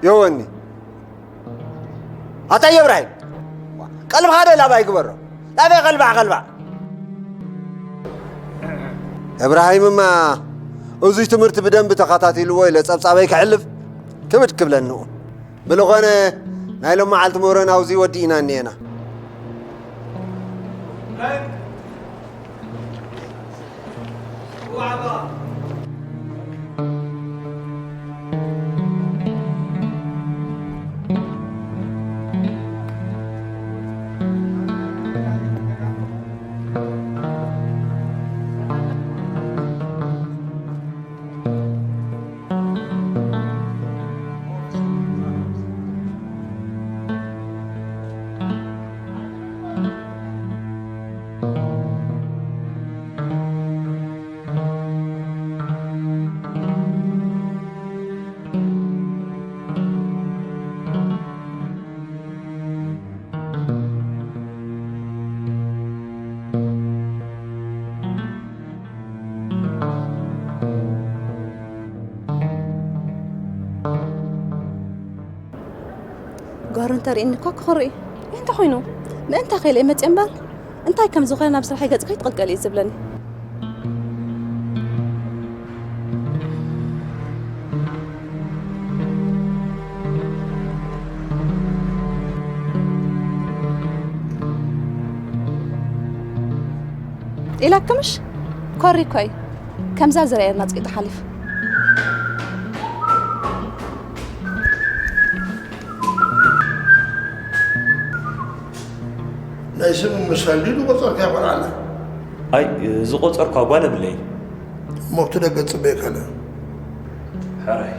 የወኒ ኣታ የብራሂም፣ ቀልብኻ ዶ ላባይ ግበሮ። ላባይ ቀልባዕ ቀልባዕ። እብራሂምማ እዙይ ትምህርቲ ብደንቢ ተኸታቲልዎ ኢለ ጸብጻበይ ክሕልፍ ክብድ ክብለንኡ። ብልኾነ ናይ ሎም መዓልቲ ምህሮና ኣብዚ ወዲእና እኒኤና። ጓሩ እንተርእየኒ እኳ ክኾርእ እዩ። እንታይ ኮይኑ? ምእንታ ከይለ መፅእ እምበር እንታይ ከም ዝኾነ ናብ ስራሕ ገፅካ ይትቕልቀል እዩ ዝብለኒ። ኢላክምሽ ኮሪ እኮ እዩ። ከምዛ ዝረኣየና ጽቂጡ ሓሊፉ። ናይ ስም ምምሳል ድዩ ዝቆጸርካያ ጓል ዓላ? ኣይ ዝቆጸርኳ ጓል የብለይን። እሞ ኣብቲ ደገ ጽበየካለ። ሕራይ።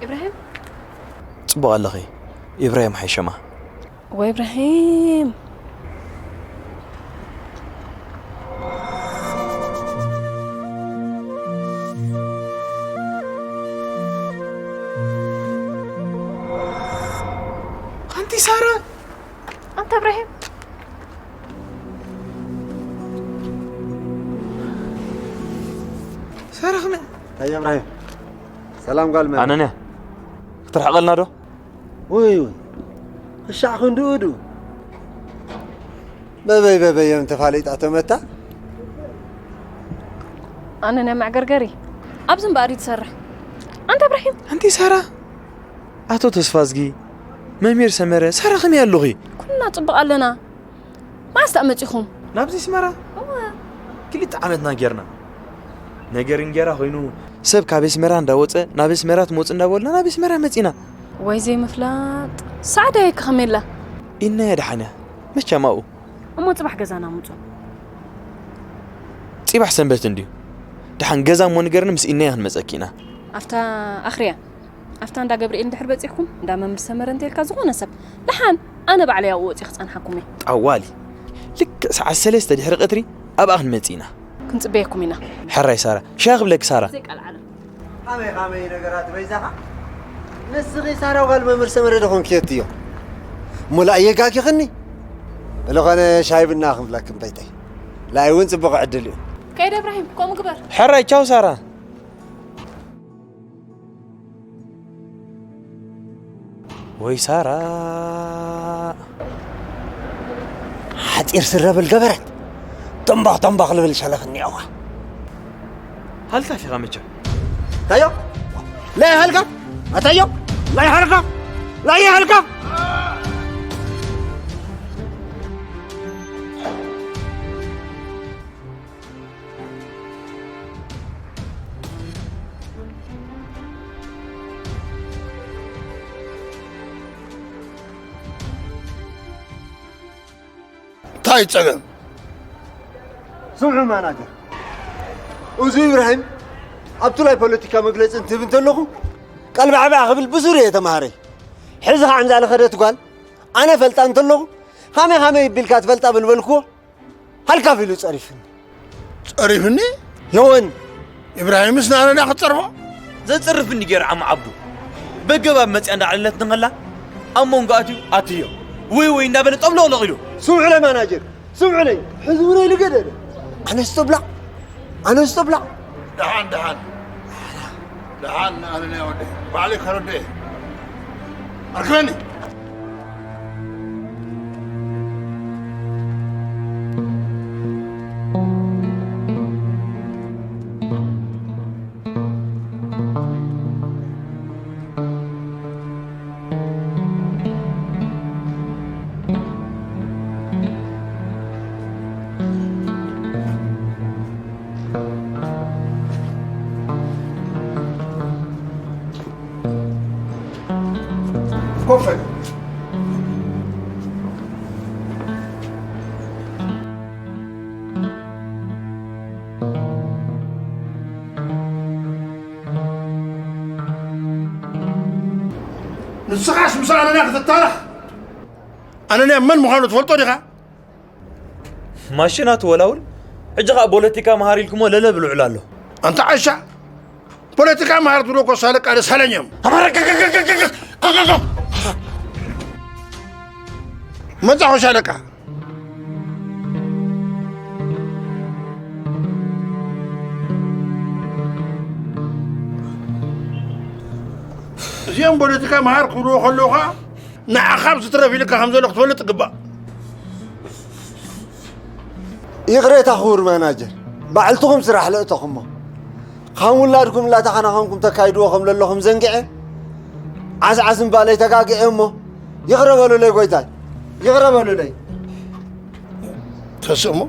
ኢብራሂም ጽቡቕ ኣለኺ ኢብራሂም ሓይሸማ። ወይ ኢብራሂም። ኣንቲ ሳራ። ኣንታ ኢብራሂም። ሳራ ከመይ? እንታይ እብራሂም? ሰላም ጓል መን? ኣነንያ ክትርሕቐልና ዶ? ውይ ውይ እሻዕ ክንድኡ ድኡ በበይ በበይ እዮም ተፋሊጣ ተመታ። ኣነ ናይ መዕገርገሪ ኣብዚ እምበኣር እዩ ትሰርሕ። ኣንታ እብራሂም ኣንቲ ሳራ ኣቶ ተስፋዝጊ መምህር ሰመረ ሳራ ከመይ ኣለኺ? ኩልና ጽቡቕ ኣለና። መዓስ ደኣ መጺኹም? ናብዚ ኣስመራ ክልተ ዓመትና ጌርና። ነገር እንጌራ ኮይኑ ሰብ ካብ ኣስመራ እንዳወጸ ናብ ኣስመራ ትመጹ እንዳበሉና ናብ ኣስመራ መጺና። ወይ ዘይምፍላጥ። ሳዕዳ እየ ከኸሜላ። ኢድናያ ደሓን እያ መቸም ኣብኡ። እሞ ጽባሕ ገዛና ምጹ። ጽባሕ ሰንበት እንድዩ። ደሓን ገዛ እሞ ንገርኒ ምስ ኢድናያ ክንመጸኪ ኢና። ኣብታ ኣኽርያ። ኣብታ እንዳ ገብርኤል እንድሕር በጺሕኩም እንዳ መምህር ሰመረ እንተልካ ዝኾነ ሰብ ደሓን ኣነ ባዕለይ ኣብኡ ወጺ ክጸንሓኩም እየ። ጠዋሊ ልክዕ ሰዓት ሰለስተ ድሕሪ ቀትሪ ኣብኣ ክንመጽእ ኢና። ክንጽበየኩም ኢና። ሕራይ ሳራ ሻሂ ክብለኪ ሳራ። ዘይቃል ዓለም። ካመይ ካመይ ነገራት በይዛኻ ንስኺ ሳራ ጓል መምህር ሰመረ ዶ ኮንኪ የትዮ እሞ ላእ የጋጊኽኒ ብልኾነ ሻሂ ብና ክንብለኪ እምበይተይ ላእ እውን ጽቡቕ ዕድል እዩ። ከይደ እብራሂም ከምኡ ግበር። ሕራይ ቻው ሳራ። ወይ ሳራ ሓፂር ስረ ብል ገበረት ቶምባኽ ቶምባኽ ልብል ሸለኽ እኒኦዋ ሃልታፍ ኢኻ መቸም ታዮ لا يا هلقف أتيو لا يا هلقف لا يا هلقف እንታይ ጸገም? ስምዑ ማናጀር፣ እዚ ኢብራሂም ኣብቲ ናይ ፖለቲካ መግለጺ እንትህብ እንተለኹ ቀልባዕባዕ ክብል ብዙር እየ ተማሃረይ። ሕዚ ከዓ እንዛ ለኸደት ጓል ኣነ ፈልጣ እንተለኹ ካመይ ካመይ ቢልካ ትፈልጣ ብልበልክዎ ሃልካፍ ኢሉ ጸሪፍኒ። ጸሪፍኒ? የወን። ኢብራሂምስ ንኣነ ዳ ክትጸርፎ? ዘጽርፍኒ ገይሩ ዓም ዓብዱ። በገባብ መጽያ እንዳዕለለት ንኸላ ኣብ መንጎ ኣትዩ ኣትዮ። ወይ ወይ እንዳበለ ጠብሎቕሎቕ ኢሉ። ስምዑ ለይ ማናጀር፣ ስምዑ ለይ። ሕዚ እውን ኢሉ ገደለ። ኣነስ ጠብላቕ፣ ኣነስ ጠብላቕ። ደሓን፣ ደሓን። ደሓን፣ ኣነ ናይ ወደይ። ባዕለይ ከረደ እየ። ኣርክበኒ። ኮፍ በል። ንስኻስ ምስ ኣነንያ ክትታረቕ? ኣነንያ መን ምዃኑ ትፈልጦ ዲኻ? ማሽናት ወላውል ሕጂ ኸኣ ፖለቲካ መሃር ኢልኩሞ ለለ ብልዑል ኣሎ። ኣንታ ዓሻ፣ ፖለቲካ መሃር ትብሎ እኮ ሳለቃ ደሳለኝ እዮም። መጻኹ ሻለቃ። እዚኦም ፖለቲካ መሃር ክብልዎ ከለዉ ኸኣ ንዓኻ ኣብ ዝትረፍ ኢልካ ከም ዘሎ ክትፈልጥ ይግባእ። ይቕሬታ ክቡር ማናጀር፣ ባዕልትኹም ስራሕ ለእተኹሞ። ከም ውላድኩም እናተኸናኸንኩም ተካይድዎ ከም ዘለኹም ዘንጊዐ፣ ዓስዓስ እምባለይ ተጋግዐ እሞ፣ ይቕረ በሉለይ ጎይታይ፣ ይቕረ በሉለይ። ተስእሞ፣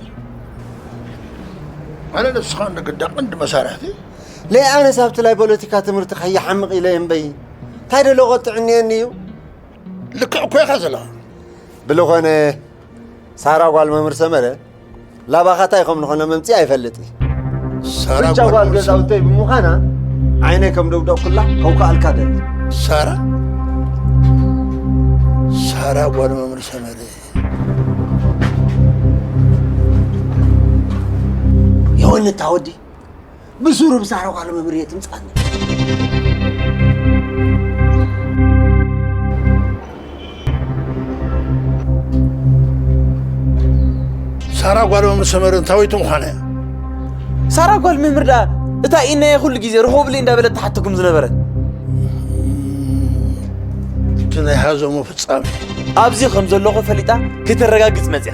ኣነ ንስኻ እንደ ግዳ ቀንዲ መሳርሕቲ። ለይ ኣነስ ኣብቲ ናይ ፖለቲካ ትምህርቲ ከይሓምቕ ኢለ እምበይ፣ እንታይ ደሎ ቆጥዕኒ እኒኡ? ልክዕ እኮ ኢኻ ዘለኻ። ብልኾነ፣ ሳራ ጓል መምህር ሰመረ፣ ላባኻ እንታይ ከም ዝኾነ መምጽኢ ኣይፈልጥ። ሳራ ብቻ ጓል ጓል መምህር ሰመረ። ገዛውተይ ብምዃና፣ ዓይነይ ከም ደውደቕኩላ ከውክኣልካ ደሊ። ሳራ? ሳራ ጓል መምህር ሰመረ። የወንታ ወዲ፣ ብሱሩ ብሳዕሪ ጓል መምህር እየ ትምጻኒ። ሳራ ጓል መምህር ሰመረ እንታወይቲ ምዃና እያ። ሳራ ጓል መምህር ደኣ እታ ኢናየ ኩሉ ግዜ ርኸቡለይ እንዳበለት ትሓተኩም ዝነበረት። እቲ ናይ ሃዘሞ ፍጻሜ። ኣብዚ ከም ዘለኹ ፈሊጣ ክተረጋግጽ መጽያ።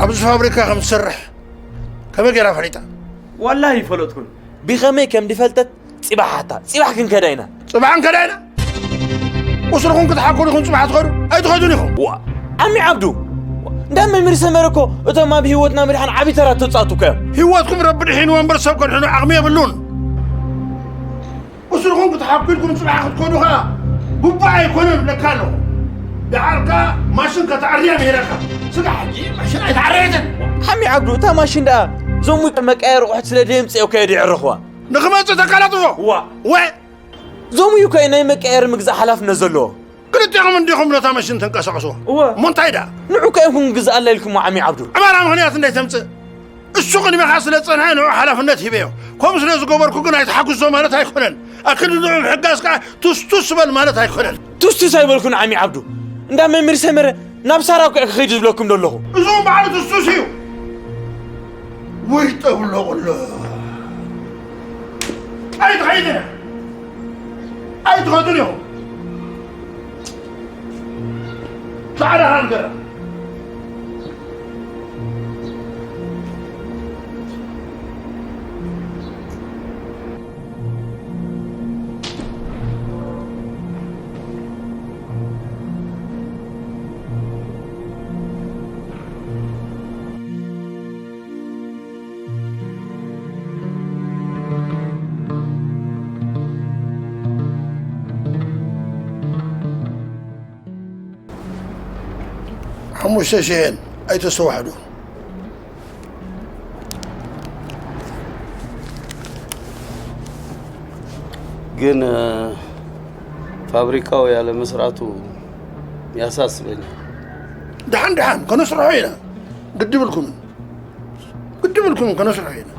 ኣብዚ ፋብሪካ ከም ትሰርሕ ከመይ ገይራ ፈሊጣ? ዋላሂ ይፈለጥኩን። ብኸመይ ከም ድፈልጠት ጽባሕ ሓታ። ጽባሕ ክንከዳ ኢና። ጽባሕ ክንከዳ ኢና? ቁስልኹም ክትሓክሩ ኢኹም ጽባሕ ትኸዱ? ኣይትኸዱን ኢኹም። ዋ፣ ዓሚ ዓብዱ። እንዳ መምህር ሰመረ እኮ እቶም ኣብ ህይወትና ምድሓን ዓቢ ተራ ተጻወቱ እኮ እዮም። ህይወትኩም ረቢ ድሒንዎ እምበር ሰብ ከድሕኖ ዓቕሚ የብሉን። ቁስልኹም ክትሓኩ ኢልኩም ጽባሕ ክትከዱ ኸኣ ግቡእ ኣይኮነን እብለካ ኣለኹ። ደሓር ከኣ ማሽን ከተዕርያ ነይረካ። ስጋ ሕጂ ማሽን ኣይተዓረየትን። ዓሚ ዓብዱ፣ እታ ማሽን ደኣ እዞም መቀየሪ ኣቑሑት ስለ ደየምጽኦ ከየድ የዕርኽዋ። ንኽመጽእ ተቀላጥፎ። እዋ። ወ- ዞም እዩ ከ ናይ መቀየሪ ምግዛእ ሓላፍነት ዘለዎ። ክልቲኹም እንዲኹም ነታ መሽን ተንቀሳቕስዎ። እወ። እሞ እንታይ ደኣ? ንዑ ከ ኢኹም ግዝኣላ ኢልኩሞ ዓሚ ዓብዱ። ዕማራ ምኽንያት እንዳይተምጽእ። እሱ ቅድሜኻ ስለ ዝጸንሐ ንዑ ሓላፍነት ሂበዮ። ከምኡ ስለ ዝገበርኩ ግን ኣይትሓግዞ ማለት ኣይኮነን። ኣክል ንዑ ምሕጋዝ ከኣ ቱስቱስ በል ማለት ኣይኮነን። ቱስቱስ ኣይበልኩን ዓሚ ዓብዱ። እንዳ መምህር ሰመረ ናብ ሳራ እኮ እየ ክኸይድ ዝብለኩም ዘለኹ። እዞም በዓል ቱስቱስ እዩ። ወይ ጠብሎ ቁሎ። ኣይትኸይድን። ኣይትኸዱን ኢኹም። ጻዕዳ ሃንገራ። ሓሙሽተ ሽሕን ኣይተስተዋሕዱ። ግን ፋብሪካው ያለ መስራቱ ያሳስበኛል። ደሓን ደሓን ከነስርሖ ኢና። ግዲ ብልኩም ግዲ ብልኩም ከነስርሖ ኢና።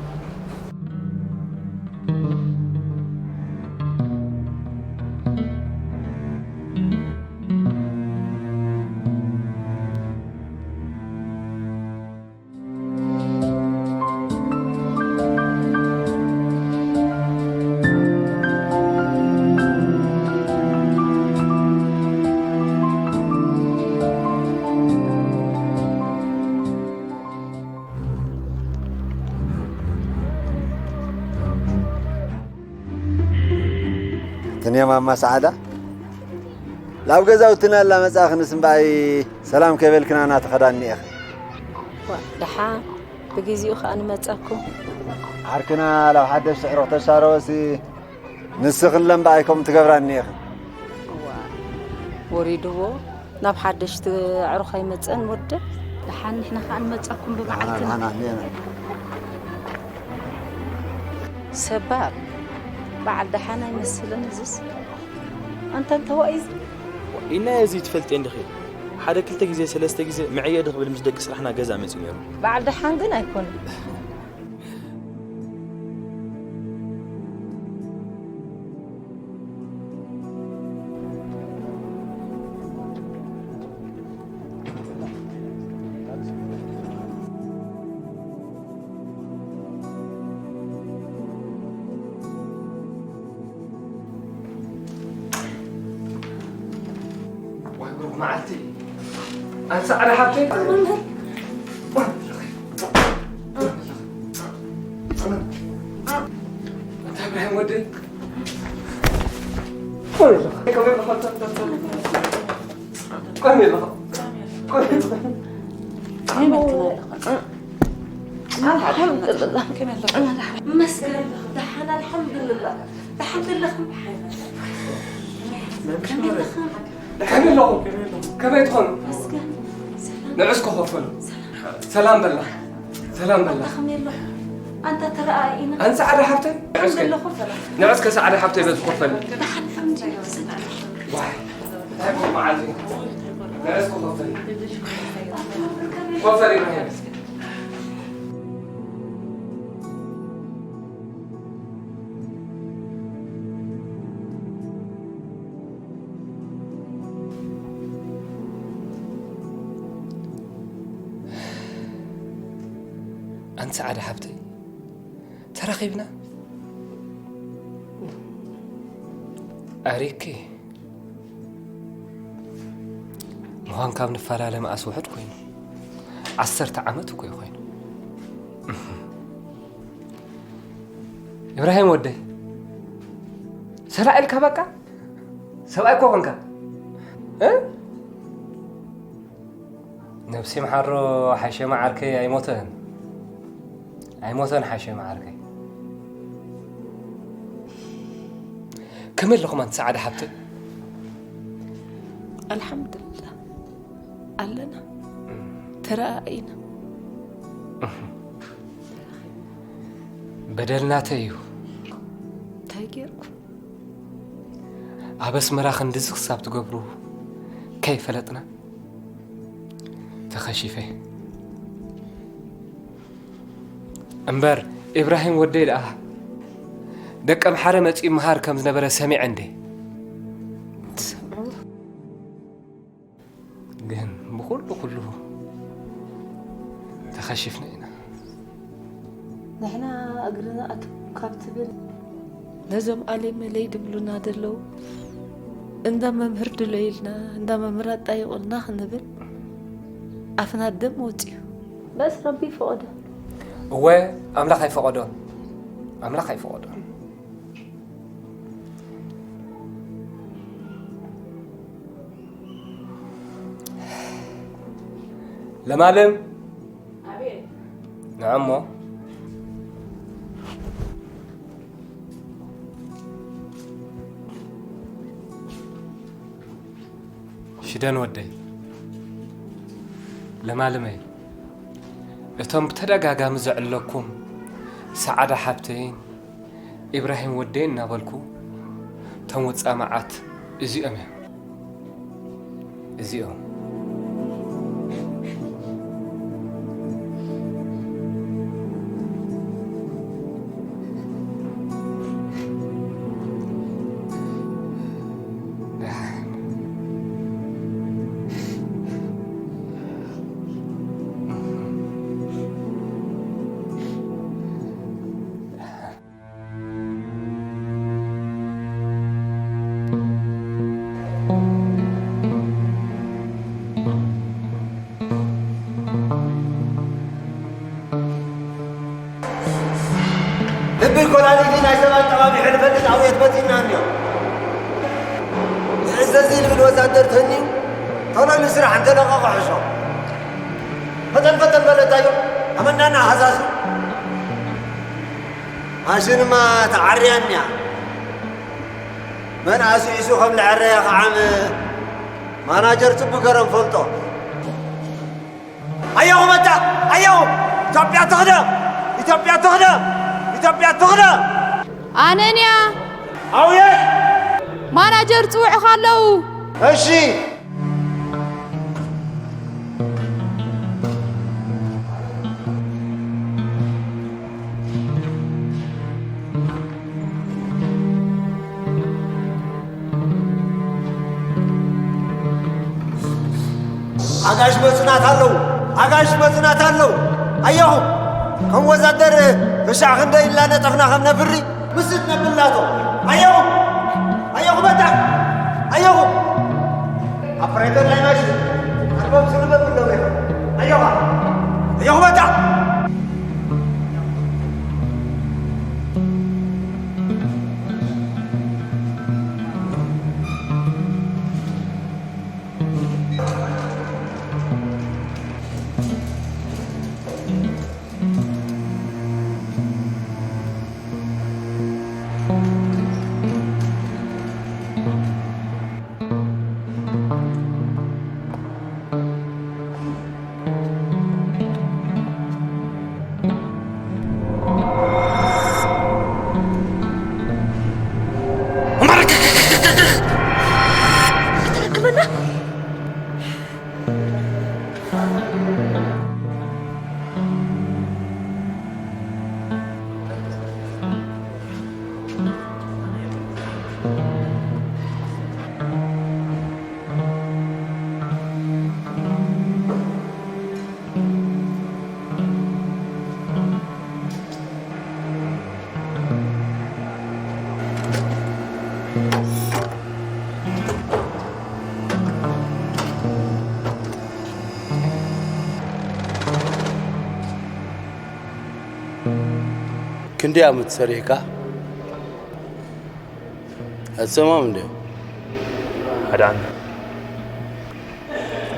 ትንያ ማማ ሰዓዳ፣ ናብ ገዛውትና እናመጻእኽንስ እምበኣይ ሰላም ከይበልክና እናተኸዳኒ ኢኺ። ደሓን ብግዜኡ ከኣ ንመጻኩም። ዓርክና ላብ ሓደሽ ስዕሮ ተሻረወሲ ንስኽለ እምበኣይ ከምኡ ትገብራኒ ኢኺ። ወሪድዎ ናብ ሓደሽቲ ኣዕሩኽ ኣይመጸን ወደ። ደሓን ንሕና ከኣ ንመጻኩም ብመዓልትና። ሰባር በዓል ደሓን ኣይመስልን እዝስ። ኣንታ እንተዋኢዝ ኢልና እዚ ትፈልጥዮ እንዲኺ። ሓደ ክልተ ግዜ ሰለስተ ግዜ ምዕየ ድኽብል ምስ ደቂ ስራሕና ገዛ መፅዩ ነይሩ። በዓል ደሓን ግን ኣይኮነን። ወይ ብሩኽ መዓልቲ ኣንሳዕ ዶ ሓብተይ። ኣንታ እብራሂም ወደይ። ቆይ ኣለኻ። ቆይ ኣለኻ። ቆይ ኣለኻ። ኣልሓምዱልላህ። መስገን ደሓን ኣልሓምዱልላህ። ደሓን ዘለኹም ብሓይና። ደሓን ኣለኹም። ከመይ ትኾኑ? ንዑ እስከ ኮፍ በሉ። ሰላም በላ። ሰላም በላ። ከመይ ኣለኹም? ኣንታ ተረኣኢና። ኣንጻ ዓዲ ሓብተይ ንዑ እስከ። ዘለኹም ሰላም። ንዑ እስከ ሰዓዲ ሓብተይ በዚ ኮፍ በሉ። ደሓን ሓምዲ ሰላም። ዋይ። እንታይ ኮፍ መዓልቲ? ንዑ እስከ ኮፍ በሉ። ኮፍ በሉ ኢብራሂም። ኣንቲ ሰዓዳ ሓብተይ ተራኺብና ኣሪኪ ምዃን ካብ ንፈላለ መኣስ ውሕድ ኮይኑ ዓሰርተ ዓመት እኮ እዩ ኮይኑ። ኢብራሂም ወደይ ሰብኣይ ኢልካ በቃ ሰብኣይ እኮ ኮንካ እ ነብሲ መሓሮ ሓሸማ ዓርከይ ኣይሞተን ኣይሞተን ሓሸማ ዓርከይ። ከመይ ኣለኹም ኣንቲ ሰዓዳ ሓብተይ? ኣልሓምዱልላህ ኣለና ተረኣኢና። በደል ናተይ እዩ። እንታይ ጌርኩ? ኣብ ኣስመራ ክንድዚ ክሳብ ትገብሩ ከይፈለጥና ተኸሺፈ። እምበር ኢብራሂም ወደይ ደኣ ደቀምሓረ መጺኡ ይመሃር ከም ዝነበረ ሰሚዐ እንዴ። ትሰምዑ? ግን ብኹሉ ኩሉ ተኸሺፍና ኢና። ንሕና እግርና ኣትው ካብ ትብል ነዞም ኣሌ መለይ ድብሉና ዘለዉ እንዳ መምህር ድለዩልና እንዳ መምህር ኣጣይቑልና ክንብል ኣፍና ደም ወፂኡ። በስ ረቢ ፈቐዶ። እወ ኣምላኽ ኣይፈቐዶን። ኣምላኽ ኣይፈቐዶን። ለማለም ንዕሞ ሽደን ወደይ ለማልመይ እቶም ብተደጋጋሚ ዘዕለኩም ሰዓዳ ሓብተይን ኢብራሂም ወደይ እናበልኩ እቶም ውጻእ መዓት እዚኦም እዮም። እዚኦም። ልቢ ኮላሊቲ ናይ ሰባት ጠባቢሑ ልፈልጥ ኣውየት በፂና እንዮ። ንእዘዚ ልብል ወታደር ተንዩ ቶሎ ንስራሕ እንተለቐቐ ሕሾ። ፈጠን ፈጠን በለታዮ። ኣመናና ሃዛዙ። ማሽንማ ተዓርያንያ። መን ኣስዒሱ ከም ልዕረያ ኸዓም ማናጀር ጽቡቅ ገረም ፈልጦ። ኣየኹ መታ ኣየኹ። ኢትዮጵያ ትኽደ። ኢትዮጵያ ትኽደ። ኢትዮጵያ ትኽደ። ኣነንያ። ኣውየ። ማናጀር ጽውዕኻ ኣለዉ። እሺ። ኣጋሽ መጽናት ኣለዉ። ኣጋሽ መጽናት ኣለዉ። ኣየኹ ከም ወዛደር ብሻዕ ክንደይ ኢልና ነጠፍና ከም ነፍሪ ምስት ነብላቶ። ኣየኹ ኣየኹ በታ ኣየኹ ኣፕሬተር ናይ ማሽን ኣልቦም ስንበብ ኣለዉ። ኣየኹ ኣየኹ በታ ክንደይ ዓመት ሰሪሕካ? ኣትሰማም እንደ ሓደ ዓመት።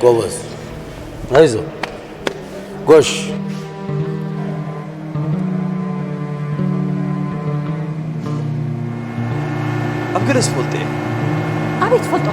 ጎበዝ። ኣይዞ። ጎሽ። ኣብ ገለ ዝፈልጦ እየ። ኣበይ ትፈልጦ?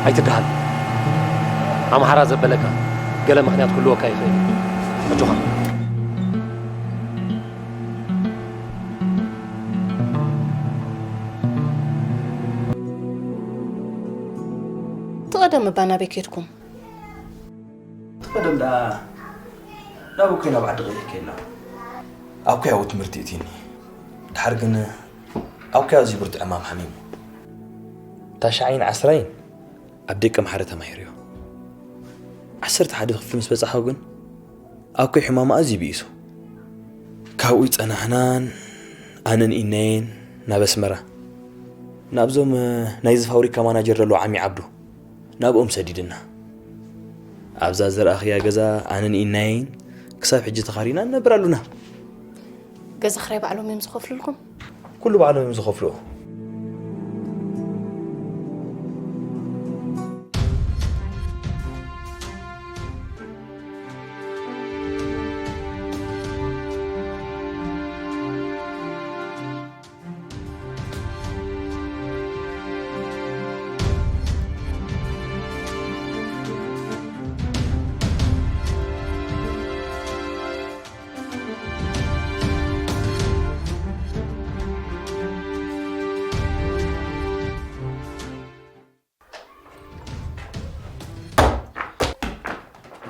ኣይትደሃል። ኣምሓራ ዘበለካ ገለ ምኽንያት ክህልወካ ይኽእል እዩ። ኣጆኻ። ትቐደም እባ ናበይ ከድኩም? ትቐደም ደኣ ናብ እኮይ ናብ ዓዲ ቀይሕ ከይድና። ኣኮይ ኣብኡ ትምህርቲ እትኒ። ድሓር ግን ኣኮይ ኣዝዩ ብርቱዕ ዕማም ሓሚሙ። ታሽዓይን ዓስራይን ኣብ ደቂ ኣምሓረ ተማሂሩዮ። ዓሰርተ ሓደ ክፍሊ ምስ በጻሕኹ ግን ኣኮይ ሕማሙ ኣዝዩ ብኢሱ። ካብኡ ጸናሕናን ኣነን ኢናየን ናብ ኣስመራ ናብዞም ናይዚ ፋብሪካ ማናጀር ዘለዉ ዓሚ ዓብዱ ናብኦም ሰዲድና። ኣብዛ ዝረኣኽያ ገዛ ኣነን ኢናየን ክሳብ ሕጂ ተኻሪና ንነብር ኣሉና። ገዛ ክራይ ባዕሎም እዮም ዝኸፍሉልኩም? ኩሉ ባዕሎም እዮም ዝኸፍልዎ።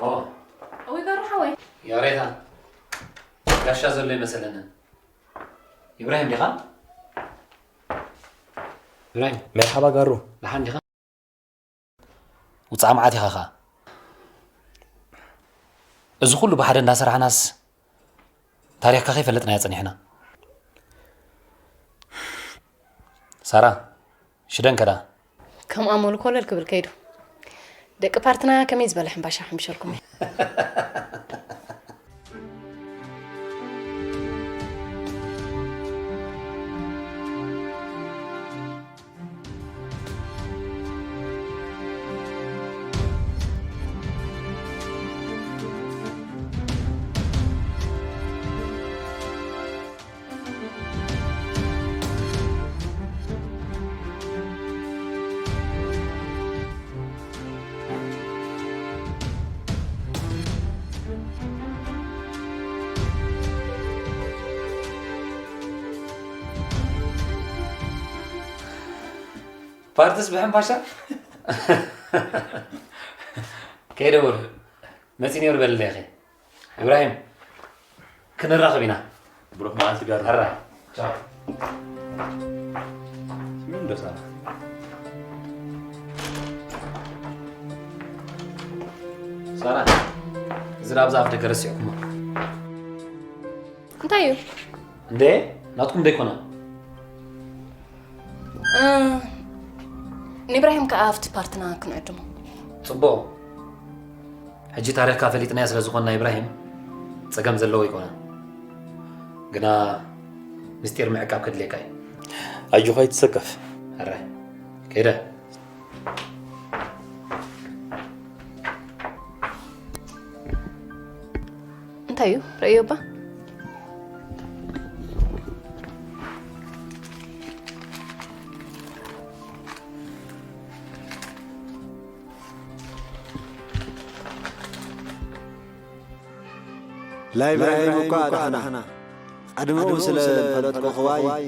ኦ፣ እወይ ጋሩ ሓወይ። ይቕሬታ፣ ጋሻ ዘሎ ይመሰለንን። ኢብራሂም ዲኻ? ኢብራሂም። መርሓባ ጋሩ። ደሓን ዲኻ? ውጻእ መዓት ኢኻ ኸኣ። እዚ ኩሉ ብሓደ እንዳሰራሕናስ ታሪኽካ ከይፈለጥናዮ ጸኒሕና። ሳራ፣ ሽደን ከዳ? ከም ኣመሉ ኮለል ክብል ከይዱ። ደቂ ፓርትና ከመይ ዝበለ ሕምባሻ ሕምብሸልኩም እየ። ፓርትስ ብሕምባሻ? ከይደ በሉ። መጺ ነይሩ በልለይ ኢኺ። ኢብራሂም፣ ክንራኸብ ኢና። ብሩኽ መዓልቲ ጋር። ሕራይ። ቻው። ስሚ እንዶ ሳራ። ሳራ፣ እዚ ደኣ ኣብዛ ኣፍ ደገ ረሲዕኩሞ። እንታይ እዩ? እንዴ፣ ናትኩም ዶ ኣይኮነን? እ፣ ንኢብራሂም ከኣ ኣብቲ ፓርትና ክንዕድሞ። ጽቡቕ። ሕጂ ታሪኽካ ፈሊጥናዮ ስለ ዝኾንና ኢብራሂም፣ ጸገም ዘለዎ ኣይኮነን። ግና ምስጢር ምዕቃብ ከድልየካ እዩ። ኣጆኻ ኣይትሰከፍ። ሕራይ። ከይደ። እንታይ እዩ? ርእዮ እባ። ላይብራሂም እኳ ኣድሓና። ኣድመኡ ስለ ፈለጥኩ ክዋይ፣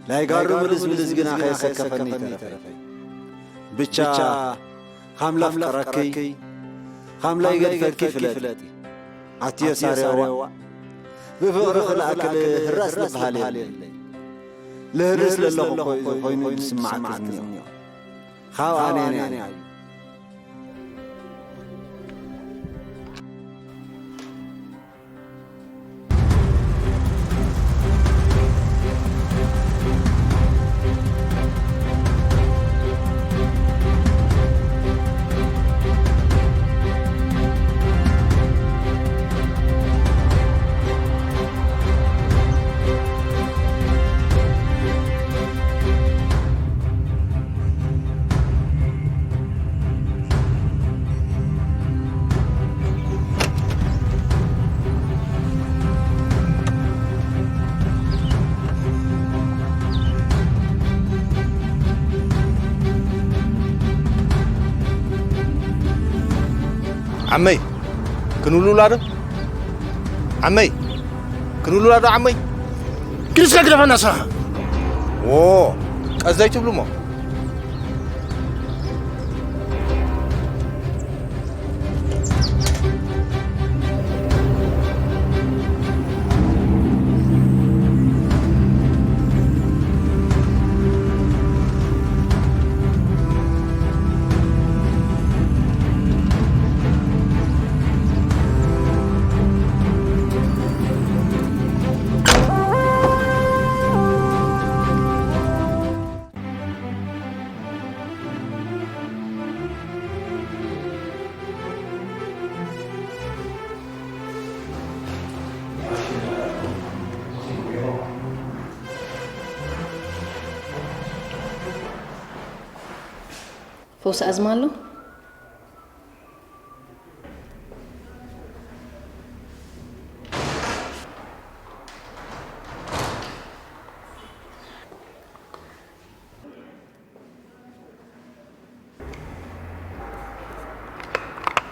ናይ ጋሩ ምልስ ምልስ ግና ከየሰከፈኒ ተረፈ። ብቻ ካም ላፍቀረኪ፣ ካም ላይገድፈልኪ ፍለጢ። ኣትዮ ሳሬዋ፣ ብፍቕሪ ክልኣክል ህራስ ዝበሃል የለይ። ልህርስ ለለኹ እኮ እዩ ኮይኑ ዝስማዓኪ ዝኒኦ። ካብ ኣነ ኣነ እዩ። ዓመይ ክንብሉላ ዶ? ዓመይ ክንብሉላ ዶ ዓመይ? ግዲስካ ግደፈና ንስኻ። ዎ ቀስ ዘይትብሉ እሞ። ፈውሲ ኣዝማ ኣሎ።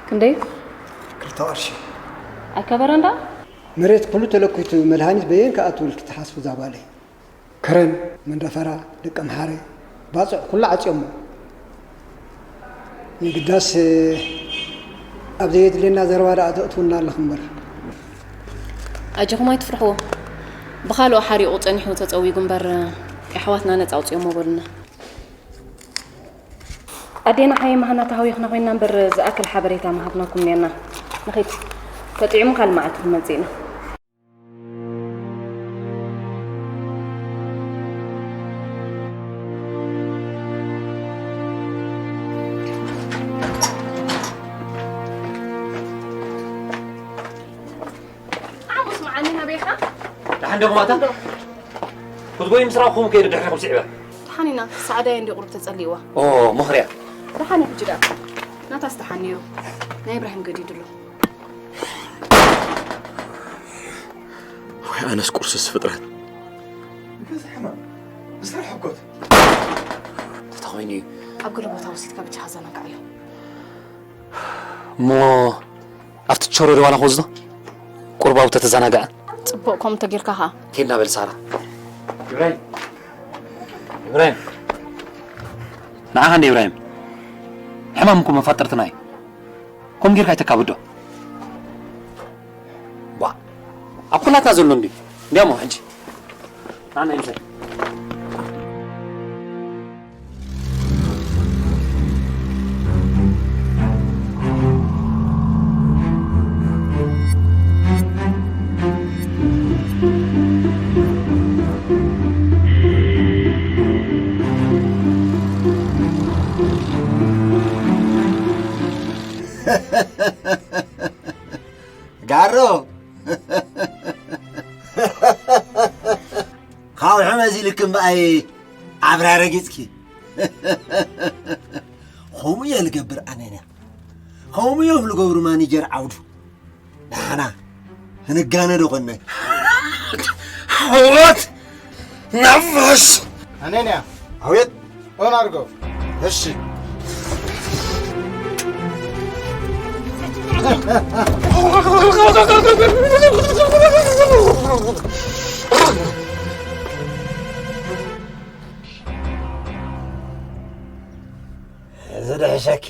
ክንደይ? ክልተ ቅርሺ። ኣከበረ እንዳ? መሬት ኩሉ ተለኪቱ መድሃኒት በየን ክኣቱ ኢልኪ ትሓስቢ እዛ ጓለይ? ከረን፣ መንደፈራ፣ ደቀምሓረ፣ ባጽዕ ኩሉ ዓጽዮሞ። ንግዳስ ኣብ ዘየድልየና ዘረባ ደኣ ተእትውና ኣለኹም እምበር። ኣጆኹም ኣይትፍርሕዎ። ብኻልኦ ሓሪቑ ጸኒሑ ተጸዊጉ እምበር፣ ኣሕዋትና ነጻ ኣውጽዮሞ በሉና። ኣዴና ሓይ መሃና ተሃዊኽና ኮይና እምበር ዝኣክል ሓበሬታ ምሃብናኩም ኔርና። ንኺድ። ተጥዒሙ ካልእ መዓልቲ ክንመጽእ ኢና። ዓሙስ መዓኒ ናበይኻ? ደሓን ዲኹም ኣታ? ክትጎይ ምስ ረኣኹኹም ከይደ ድሕሪኹም ስዒበ። ደሓን ኢና። ሰዓዳይ እንዲ ቁሩብ ተጸሊእዋ። ኦ፣ መኽርያ። ደሓን እዩ ሕጂ ደኣ። ናታስ ደሓን ነይሩ። ናይ ኢብራሂም ገዲዱ ኣሎ። ወይ ኣነስ ቁርስስ ፍጥረት። እንታይ ሕማም? ብስራሕ ሕኮት። ተተኾይኑ እዩ። ኣብ ገለ ቦታ ወሲድካ ብቻ ዘናግዓዮ። እሞ ኣብቲ ቸሮ ዶ ዋላ ክወስዶ? ቁርባው ተተዘናግዐ። ጽቡቕ፣ ከምኡ ተጌርካ ኸኣ። ኬድና በል ሳራ። ኢብራሂም። ኢብራሂም። ንዓኻ እንደ ኢብራሂም። ሕማም እኮ መፋጠርትና እዩ። ከም ጌርካ ኣይተካብዶ። ዋ። ኣብ ኩላትና ዘሎ እንዲ። እንዲያሞ ሕጂ። ንዓና ይምሰል። ጋሮ። ካብ ሕመዚ ልክ እምበኣይ ዓብራ ረጊጽኪ። ከምኡ እየ ልገብር ኣነንያ። ከምኡ እዮም ልገብሩ ማኒጀር ዓውዱ። ንሓና ክንጋነ ዶ ኾነ? ሕወት ነፋስ! ኣነንያ። ኣቤት። ኦን ኣድርጎ። እሺ። እዚ ድሕሸኪ።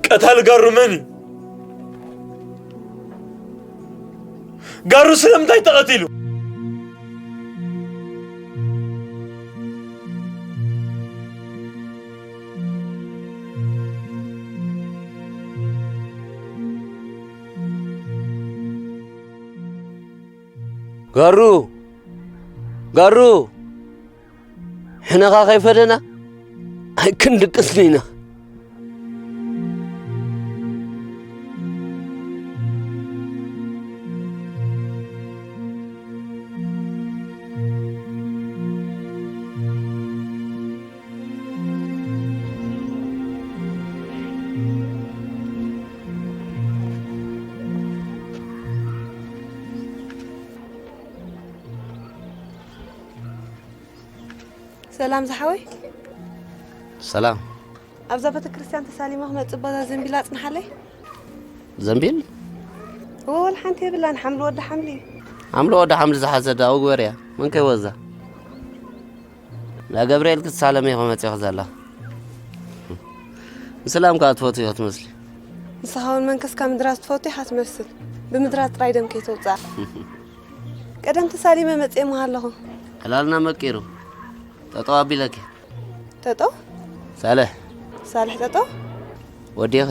ቀታሊ ጋሩ መን እዩ? ጋሩ ስለምንታይ ተቐቲሉ? ጋሩ፣ ጋሩ፣ ሕነኻ ከይፈደና ኣይክንድቅስን ኢና። ሰላም ዝሓወይ። ሰላም። ኣብዛ ቤተክርስትያን ተሳሊማ ክመጽእ ባዛ ዘንቢል ኣጽንሓለይ። ዘንቢል? እወ፣ ወላ ሓንቲ የብላን። ሓምሊ ወዲ ሓምሊ። ሓምሊ ወዲ ሓምሊ ዝሓዘ ዳ እግበር እያ። መን ከይወዛ? ንገብርኤል ክትሳለም ኢኹ መጺኹ ዘላ። ምስላም ከኣ ትፈትው ኢኹ ትመስሊ። ንስኻ እውን መንከስካ ምድራት ትፈቱ ኢኻ ትመስል። ብምድራት ጥራይ ደም ከይተውጽኣ። ቀደም ተሳሊመ መጽኤ እሞ ኣለኹ። ዕላልና መቂሩ። ጠጠው ኣቢለኪ። ጠጠው? ሳልሕ። ሳልሕ ጠጠው? ወዲኺ።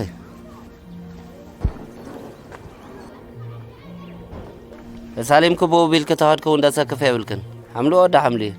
ተሳሊምኪ ብኡ ቢልኪ ተኸድኪ እውን ደሰክፍ የብልክን። ሓምሊ ወዲ ሓምሊ እዩ።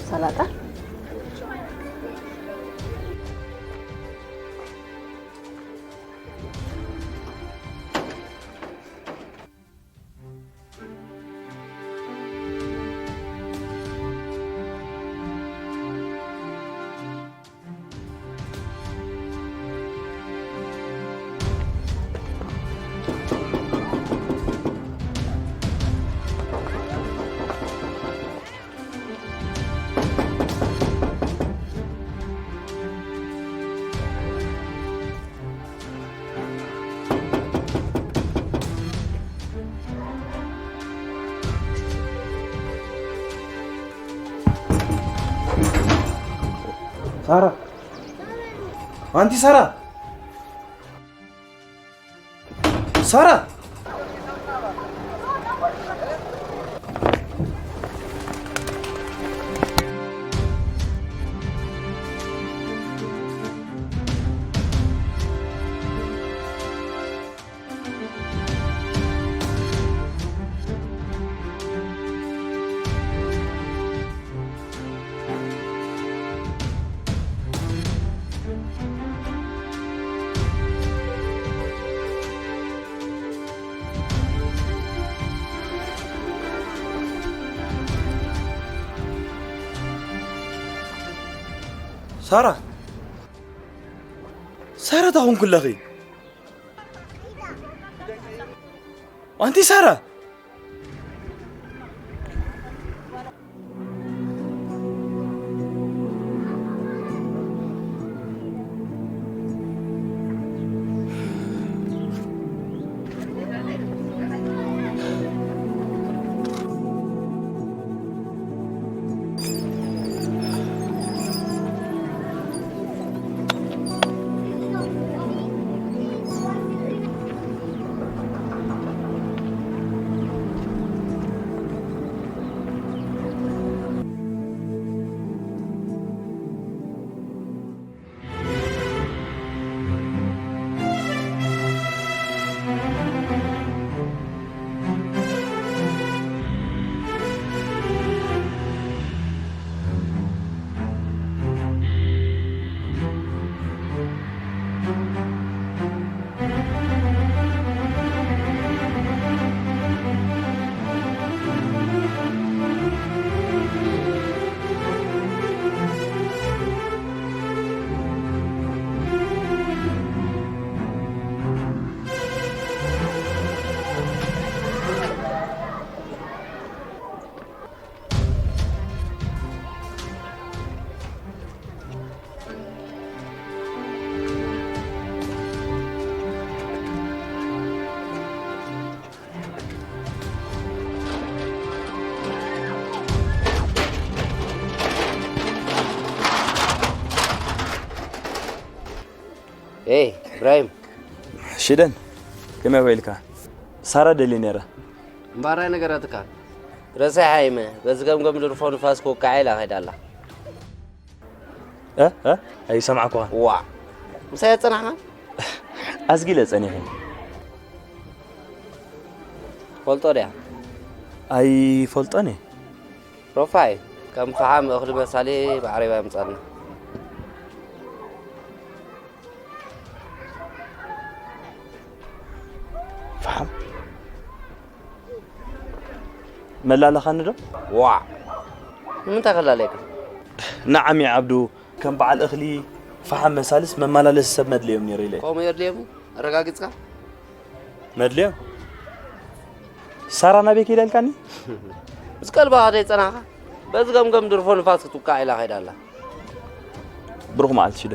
ሰላጣ። ሳራ፣ ኣንቲ ሳራ፣ ሳራ! ሳራ፣ ሳራ፣ እንታይ ኾንኩለኺ? ኣንቲ ሳራ! ኤይ፣ ኢብራሂም። ሽደን፣ ከመይ ውዒልካ? ሳራ ደልየ ነይረ። እምበኣር ኣይነገረትካን? ረሲሓ እየ። በዚ ገምገም ድርፎ ንፋስ ክውቃዕ ኢላ ከይዳ ኣላ። እ? እ? ኣይሰማዕኩኻን። ዋእ! ምሳይ ኣይጸናሕካን? ኣዝጊለ ጸኒሐ። ፈልጦ ድያ? ኣይፈልጦን እየ። ሮፋይ፣ ከም ፈሓም እኽሊ መሳሊ ብዓረብያ የምጻልና። ፈሓም? መላለኻኒ ዶ? ዋእ! ንምንታይ ከላለየካ? ንዓም ዓብዱ፣ ከም በዓል እኽሊ፣ ፈሓም መሳልስ መመላለሲ ሰብ መድለዮም ነይሩ ኢለ። ከምኡ የድልየሙ? ኣረጋጊጽካ? መድልዮም? ሳራ ናበይ ከይዳ ኢልካኒ? ምስ ቀልባ ከደይ ጸናኻ? በዚ ገምገም ድርፎ ንፋስ ክትውቃዕ ኢላ ከይዳ ኣላ። ብሩኽ መዓልቲ ሽደ።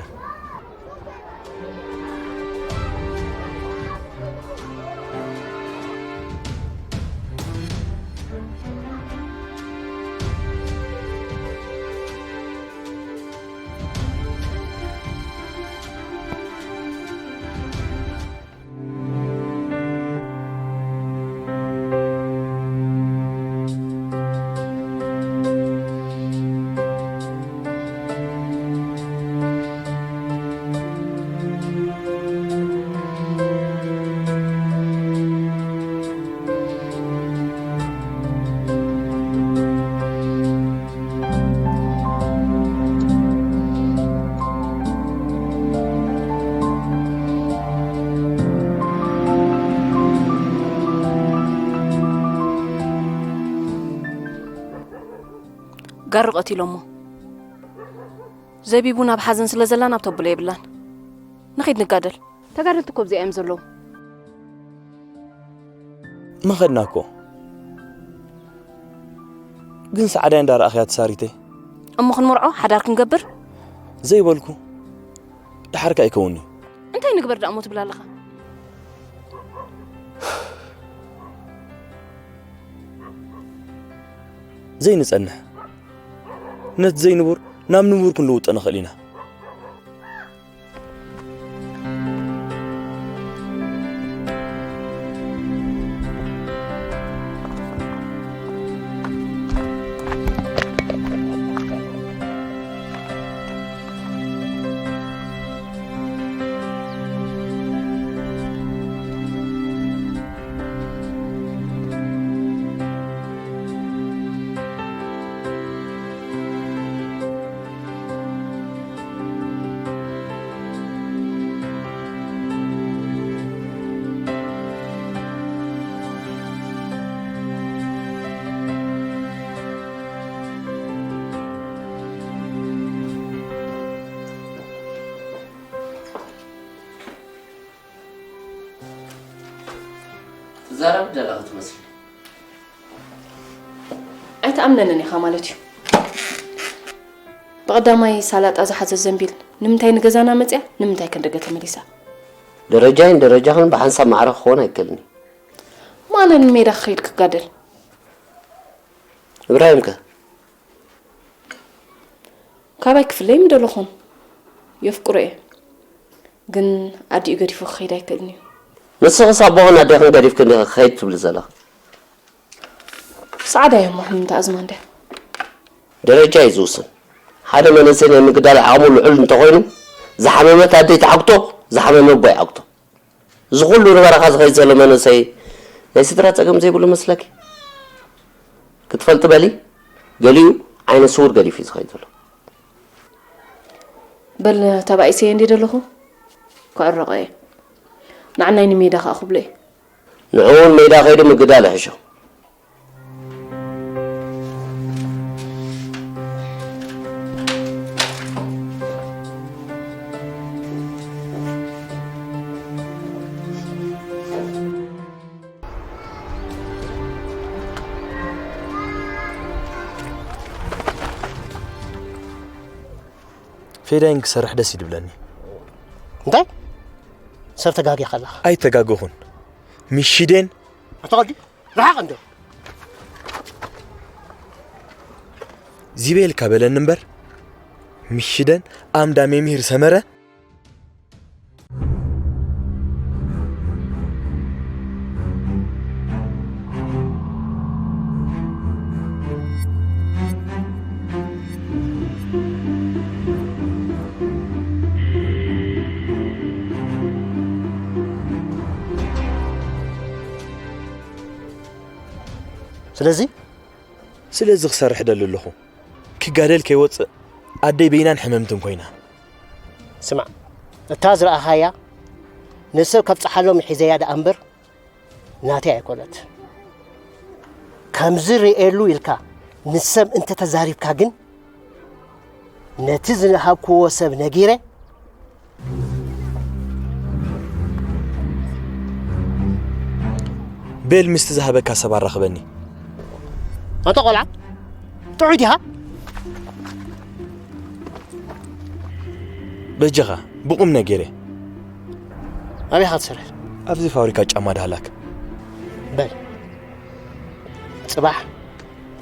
ጋሪ ቀቲሎሞ። ዘቢቡ ናብ ሓዘን ስለ ዘላ ናብ ተብሎ የብላን። ንኺድ ንጋደል። ተጋደልቲ እኮ ኣብዚኣ እዮም ዘለዉ። መኸድና እኮ። ግን ሰዓዳይ እንዳረኣኽያ ተሳሪተይ። እሞ ክንመርዖ ሓዳር ክንገብር? ዘይበልኩ። ደሓርካ ኣይከውን'ዩ። እንታይ ንግበር ደኣ እሞ ትብል ኣለኻ? ዘይንጸንሕ። ነቲ ዘይንቡር ናብ ንቡር ክንልውጦ ንኽእል ኢና። ትዛረብ ዘለኺ ትመስሊ። ኣይትኣምነንን ኢኻ ማለት እዩ። ብቐዳማይ ሳላጣ ዝሓዘ ዘንቢል ንምንታይ ንገዛና መጽያ፣ ንምንታይ ከ ንደገ ተመሊሳ? ደረጃይን ደረጃኽን ብሓንሳብ ማዕረ ክኸውን ኣይክእልን እዩ። ማለ ንሜዳ ክኸይድ ክጋደል። እብራሂም ከ? ካባይ ክፍለይ ምደለኹን። የፍቅሮ እየ። ግን ኣዲኡ ገዲፉ ክኸይድ ኣይክእልን እዩ። ንስኽስ ኣቦኽን ኣዴኽን ገዲፍክን ዲኺ ክኸይድ ትብሊ ዘለኺ? ጻዕዳ እዮም ኣሕምምቲ ኣዝማንደ። ደረጃ እዩ ዝውስን። ሓደ መንእሰይ ናይ ምግዳል ዓቕሙ ልዑል እንተኾይኑ፣ ዝሓመመት ኣደ ይትዓግቶ፣ ዝሓመመ ኣቦ ይዓግቶ። እዚ ኩሉ ንበረኻ ዝኸይድ ዘሎ መንእሰይ ናይ ስድራ ጸገም ዘይብሉ መስለኪ? ክትፈልጢ በሊ፣ ገሊኡ ዓይነ ስውር ገዲፉ እዩ ዝኸይድ ዘሎ። በል ተባኢሰ እንዲ ዘለኹ ክዕረቐ እየ። ንዓናይ ንሜዳ ከኣ ክብሎ እየ። ንዕኡ እውን ሜዳ ከይዱ ምግዳል ይሕሾ። ፌዳይን ክሰርሕ ደስ ይድብለኒ። እንታይ? ሰብ ተጋጊኻ ኣለኻ። ኣይተጋገኹን። ምሽደን ኣቶ ቀዲ፣ ርሓቕ እንዶ። ዚቤልካ በለኒ እምበር፣ ምሽደን ኣምዳ ሜሚህር ሰመረ። ስለዚ ስለዚ ክሰርሕ ደሊ ኣለኹ። ክጋደል ከይወፅእ ኣደይ በይናን ሕምምትን ኮይና። ስማዕ፣ እታ ዝረኣኻያ ንሰብ ከብፅሓሎም ሒዘያ ደኣ እምበር ናተይ ኣይኮነት። ከምዚ ርእየሉ ኢልካ ንሰብ እንተተዛሪብካ ግን ነቲ ዝሃብክዎ ሰብ ነጊረ ቤል ምስቲ ዝሃበካ ሰብ ኣራኽበኒ። ኣንታ ቆልዓ፣ ጥዑይ ዲኻ? በጃኻ፣ ብቑም ነገረ። ኣበይ ኢኻ ትሰርሕ? ኣብዚ ፋብሪካ ጫማ ዳህላክ። በል፣ ጽባሕ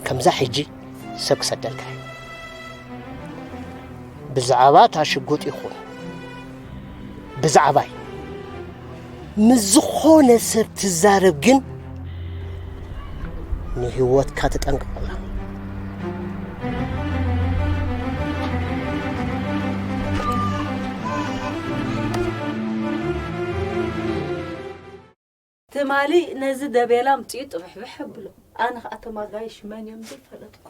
ከምዛ ሕጂ ሰብ ክሰደልካ እየ። ብዛዕባ እታ ሽጉጥ ይኹን ብዛዕባይ ምስ ዝኾነ ሰብ ትዛረብ ግን ንህይወትካ ተጠንቀቐላ። ትማሊ ነዚ ደቤላ ኣምጺኡ ጥብሕብሕ ኣብሎ። ኣነ ኸኣ እቶም ኣጋይሽ መን እዮም ዘይፈለጥኩ።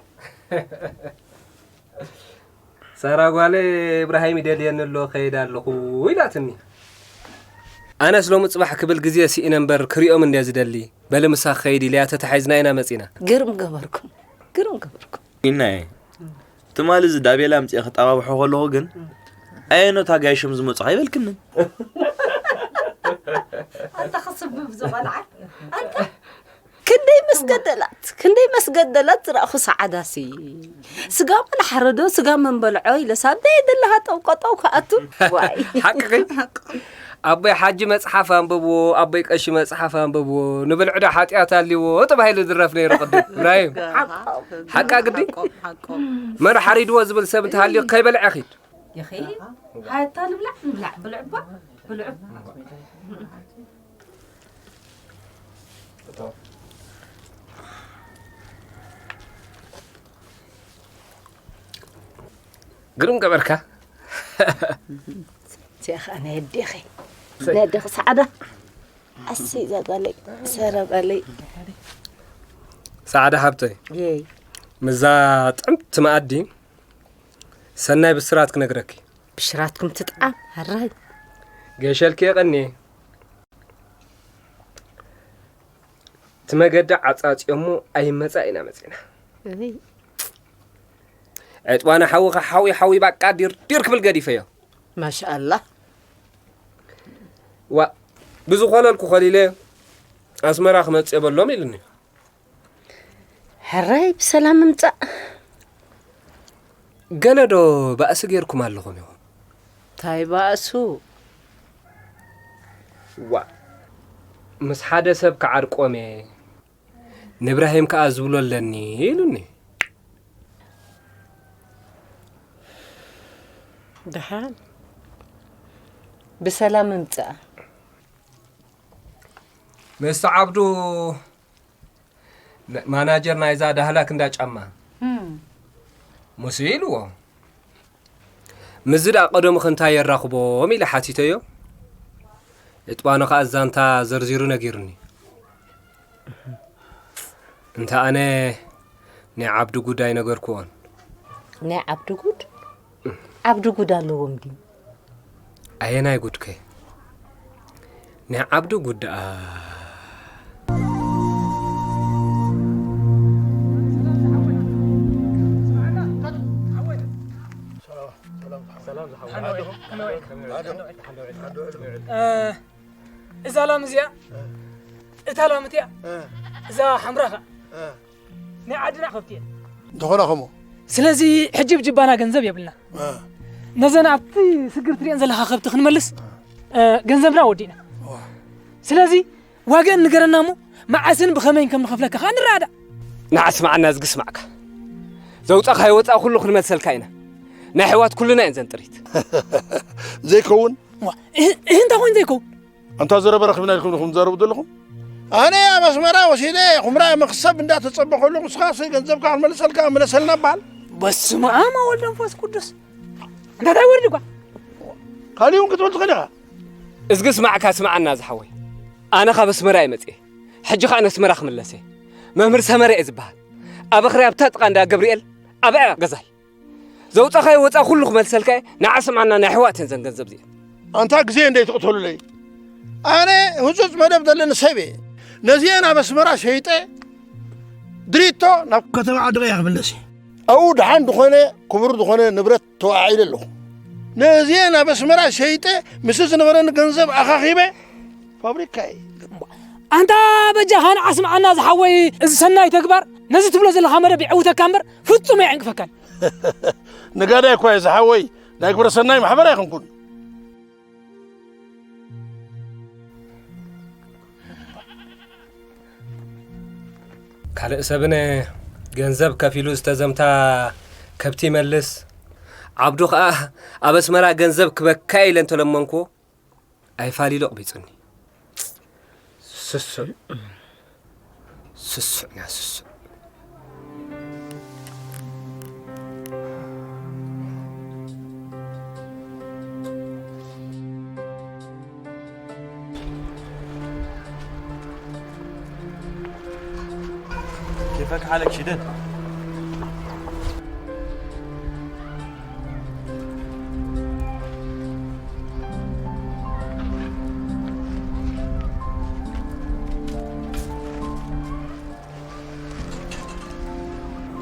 ሳራ ጓለይ፣ "እብራሂም ይደልየኒ ኣሎ፣ ከይድ ኣለኹ" ኢላትኒ። ኣነስ ሎሚ ጽባሕ ክብል ግዜ ስኢነ እምበር ክሪኦም እንድየ ዝደሊ። በሊ ምሳኺ ከይድ ኢለያ ተታሒዝና ኢና መጺና። ግርም ገበርኩም፣ ግርም ገበርኩም። ኢናየ፣ ትማሊ እዚ ዳቤላ ኣምጺኤ ክጠባብሖ ከለኹ ግን ኣየኖት ኣጋይሽ እዮም ዝመጹ ኣይበልክንን። ኣንታ ክስብብ ዝቖልዓ፣ ኣንታ ክንደይ መስገደላት፣ ክንደይ መስገደላት ዝረኣኹ ሰዓዳሲ። ስጋ መን ሓረዶ፣ ስጋ መን በልዖ ኢለስ ኣብ ደይ ደለኻ ጠውቆ ጠው ክኣቱ። ዋይ። ሓቅኺ? ኣቦይ ሓጂ መጽሓፍ ኣንብብዎ፣ ኣቦይ ቀሺ መጽሓፍ ኣንብብዎ። ንብልዒ ዶ ሓጢኣት ኣልዎ ተባሂሉ ዝድረፍ ነይሩ ቅድም። እብራሂም። ሓቆም። ሓቃ ግዲ? ሓቆም፣ ሓቆም። መን ሓሪድዎ ዝብል ሰብ እንተሃልዩ ከይበልዐ ኺድ። ይኺ፣ ሃታ ንብላዕ፣ ንብላዕ፣ ብልዕባ፣ ብልዑ። ግርም ገበርካ። እዚኣ ኸኣ ናይ ኣዴኺ። ናይ ኣዴኺ ሰዓዳ። ኣሰይ፣ እዛ ጓለይ፣ ሰረ ጓለይ። ሰዓዳ ሓብተይ። የይ። ምዛ ጥዕምቲ መኣዲ ሰናይ ብስራት ክነግረኪ። ብሽራትኩም ትጥዓም፣ ሕራይ። ገሸልኪ የቐንየ። እቲ መገዲ ዓጻጽዮሞ ኣይመጻ ኢና መጺና። እይ። ዕጥዋና ሓዊ ኸሓዊ ሓዊ ባቃ ዲር ዲር ክብል ገዲፈዮ። ማሻኣላህ። ዋ፣ ብዝኾለልኩ ኾሊለ፣ ኣስመራ ክመጽእ የበሎም ኢሉኒ። ሕራይ ብሰላም ምምጻእ። ገለ ዶ ባእሲ ጌርኩም ኣለኹም ኢኹም? እንታይ ባእሱ? ዋ፣ ምስ ሓደ ሰብ ክዓርቆም እየ፣ ንብራሂም ከኣ ዝብሎ ኣለኒ ኢሉኒ። ደሓን ብሰላም ምምጻእ። ምስቲ ዓብዱ ነ-፣ ማናጀር ናይዛ ዳህላክ እንዳ ጫማ እም። ሙሴ ኢልዎ። ምስዚ ደኣ ቀደሙ ክንታይ የራኽቦም ኢለ ሓቲተዮ። ዕጥባኖ ከኣ ዛንታ ዘርዚሩ ነጊሩኒ። እንተ ኣነ ናይ ዓብዱ ጉድ ኣይነገርክዎን። ናይ ዓብዱ ጉድ? ዓብዱ ጉድ ኣለዎም ድዩ? ኣየናይ ጉድከ? ናይ ዓብዱ ጉድ ደኣ። እ፣ እዛ ላም እዚኣ፣ እታ ላም እቲኣ፣ እ። እዛ ሓምራ ኸኣ፣ እ። ናይ ዓድና ከብቲ እየን። እንተኾነ ኸምኡ። ስለዚ ሕጂ ብጅባና ገንዘብ የብልና። እ። ነዘን ኣብቲ ስግር ትሪኤን ዘለኻ ከብቲ ክንመልስ፣ እ፣ ገንዘብና ወዲእና። ዋ። ስለዚ ዋጋን ንገረና እሞ መዓስን ብኸመይን ከም ንኸፍለካ ኸኣ ንረዳእ። ንዓ ስማዕና እዝጊ ስማዕካ። ዘውጻኻዮ ወጻኢ ኩሉ ክንመልሰልካ ኢና። ናይ ኣሕዋት ኩልና እየን ዘን ጥሪት። ዘይከውን? ዋ፣ እህ፣ እህ እንታይ ኮይኑ ዘይከውን? ኣንታ ዘረባ ረኺብና ኢልኩም ኢኹም ትዛረቡ ዘለኹም? ኣነ ኣብ ኣስመራ ወሲደ ኩምራ መኽሰብ እንዳተጸበ ከለኹ ንስኻ ሲ ገንዘብካ ክንመልሰልካ ምለሰልና በሃል። በስመ ኣብ ወወልድ ወመንፈስ ቅዱስ። እንታይ እንታይ ወርድ እኳ? ካሊእ እውን ክትብል ትኽእል ኢኻ። እዝጊ ስማዕካ ስማዓና ዝሓወይ። ኣነ ካብ ኣስመራ እየ መጽየ። ሕጂ ኸኣ ነስመራ ክምለስ እየ። መምህር ሰመረ እየ ዝበሃል። ኣብ ኣኽርያ ኣብታ ጥቓ እንዳ ገብርኤል ኣብኣ ገዛይ። ዘውጻኻዮ ወጻ ኩሉ ክመልሰልካ እየ። ንዓ ስምዓና ናይ ኣሕዋት እየን ዘን ገንዘብ እዚኤን። ኣንታ ግዜ እንደ ትቕተሉለይ። ኣነ ህጹጽ መደብ ዘለኒ ሰብ እየ። ነዚኤን ኣብ ኣስመራ ሸይጠ ድሪቶ ናብ ከተማ ዓዲ ቀይሕ ክምለስ እየ። ኣብኡ ደሓን ዝኾነ ክቡር ዝኾነ ንብረት ተወዓዒለ ኣለኹ። ነዚኤን ኣብ ኣስመራ ሸይጠ ምስ ዝነበረኒ ገንዘብ ኣኻኺበ ፋብሪካ እየ። ኣንታ በጃኻ ንዓ ስምዓና ዝሓወይ፣ እዚ ሰናይ ተግባር ነዚ ትብሎ ዘለኻ መደብ የዕውተካ እምበር ፍጹም ኣይዕንቅፈካን። ነጋዳይ እኳ እየ ዝሓወይ፣ ናይ ግብረ ሰናይ ማሕበር ኣይኮንኩን። ካልእ ሰብነ ገንዘብ ከፊሉ ዝተዘምታ ከብቲ ይመልስ። ዓብዱ ኸኣ ኣብ ኣስመራ ገንዘብ ክበካ ኢለ እንተለመንኩዎ ኣይፋሊሉ ኣቕቢጹኒ። ስሱዕ። ስሱዕና ስሱዕ። كيفك حالك شدن؟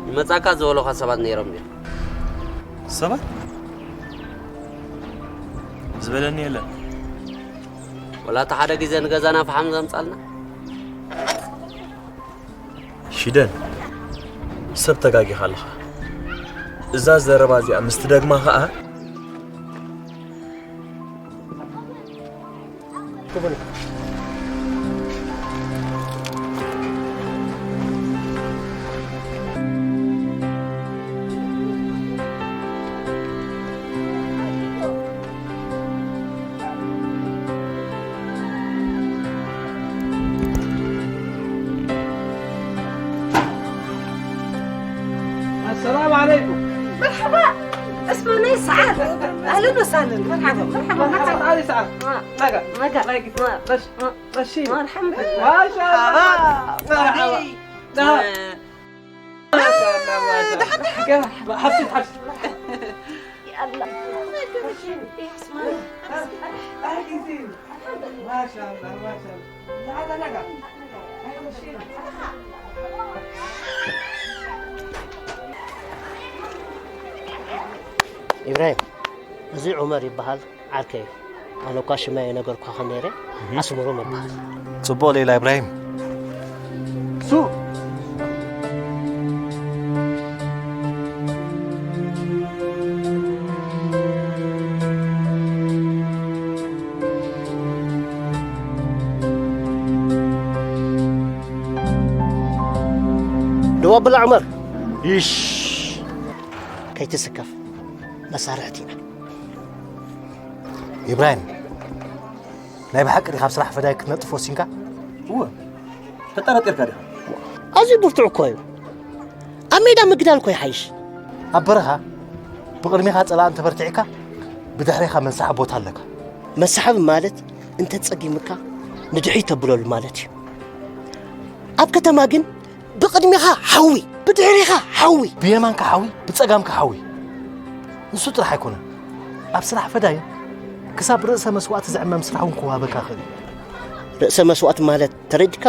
ይመጻካ ዝበሉኻ ሰባት ነይሮም ድዮም? ሰባት? ዝበለኒ የለን። ወላ እቲ ሓደ ግዜ ንገዛና ፈሓም ዘምጻልና? ሽደን፣ ሰብ ተጋጊኻ ኣለኻ። እዛ ዘረባ እዚኣ ምስ ትደግማ ኸኣ፣ السلام عليكم. مرحبا. اسمع، ناي سعادة. أهلًا وسهلًا. مرحبا، مرحبا، مرحبا. تعالي سعادة. ما، ماجا. ما، باش. ما، الحمد لله. ما شاء الله. مرحبا. ما شاء الله، ما شاء الله. حبسي، حبسي. يا الله. ما شاء الله، ما شاء الله. تعال نقعد. ኢብራሂም፣ እዚ ዑመር ይበሃል፣ ዓርከይ እዩ። ኣነ እኳ ሽመይ ኣይነገርኩኻን ነይረ፣ እህ። ኣስመሮም ይበሃል። ጽቡቕ ሌላ ኢብራሂም። ሱ ደው ኣብል ዑመር። ይሽ። ከይትስከፍ፣ መሳርሕቲ ኢና። ኢብራሂም፣ ናይ ብሓቂ ዲኻ ኣብ ስራሕ ፈዳይ ክትነጥፍ ወሲንካ? እወ፣ ተጠራጢርካ ዲኻ? ኣዝዩ ብርቱዕ እኮ እዩ። ኣብ ሜዳ ምግዳል እኮ ይሓይሽ። ኣብ በረኻ ብቕድሜኻ ጸላኢ እንተበርቲዕካ፣ ብድሕሬኻ መንሳሒ ቦታ ኣለካ። መሳሕብ ማለት እንተጸጊምካ ንድሕሪት ተብለሉ ማለት እዩ። ኣብ ከተማ ግን ብቕድሜኻ ሓዊ፣ ብድሕሬኻ ሓዊ። ብየማንካ ሓዊ፣ ብጸጋምካ ሓዊ። ንሱ ጥራሕ ኣይኮነን። ኣብ ስራሕ ፈዳይን ክሳብ ርእሰ መስዋእቲ ዝዕመም ስራሕ እውን ክወሃበካ ይኽእል እዩ። ርእሰ መስዋእቲ ማለት ተረዲካ?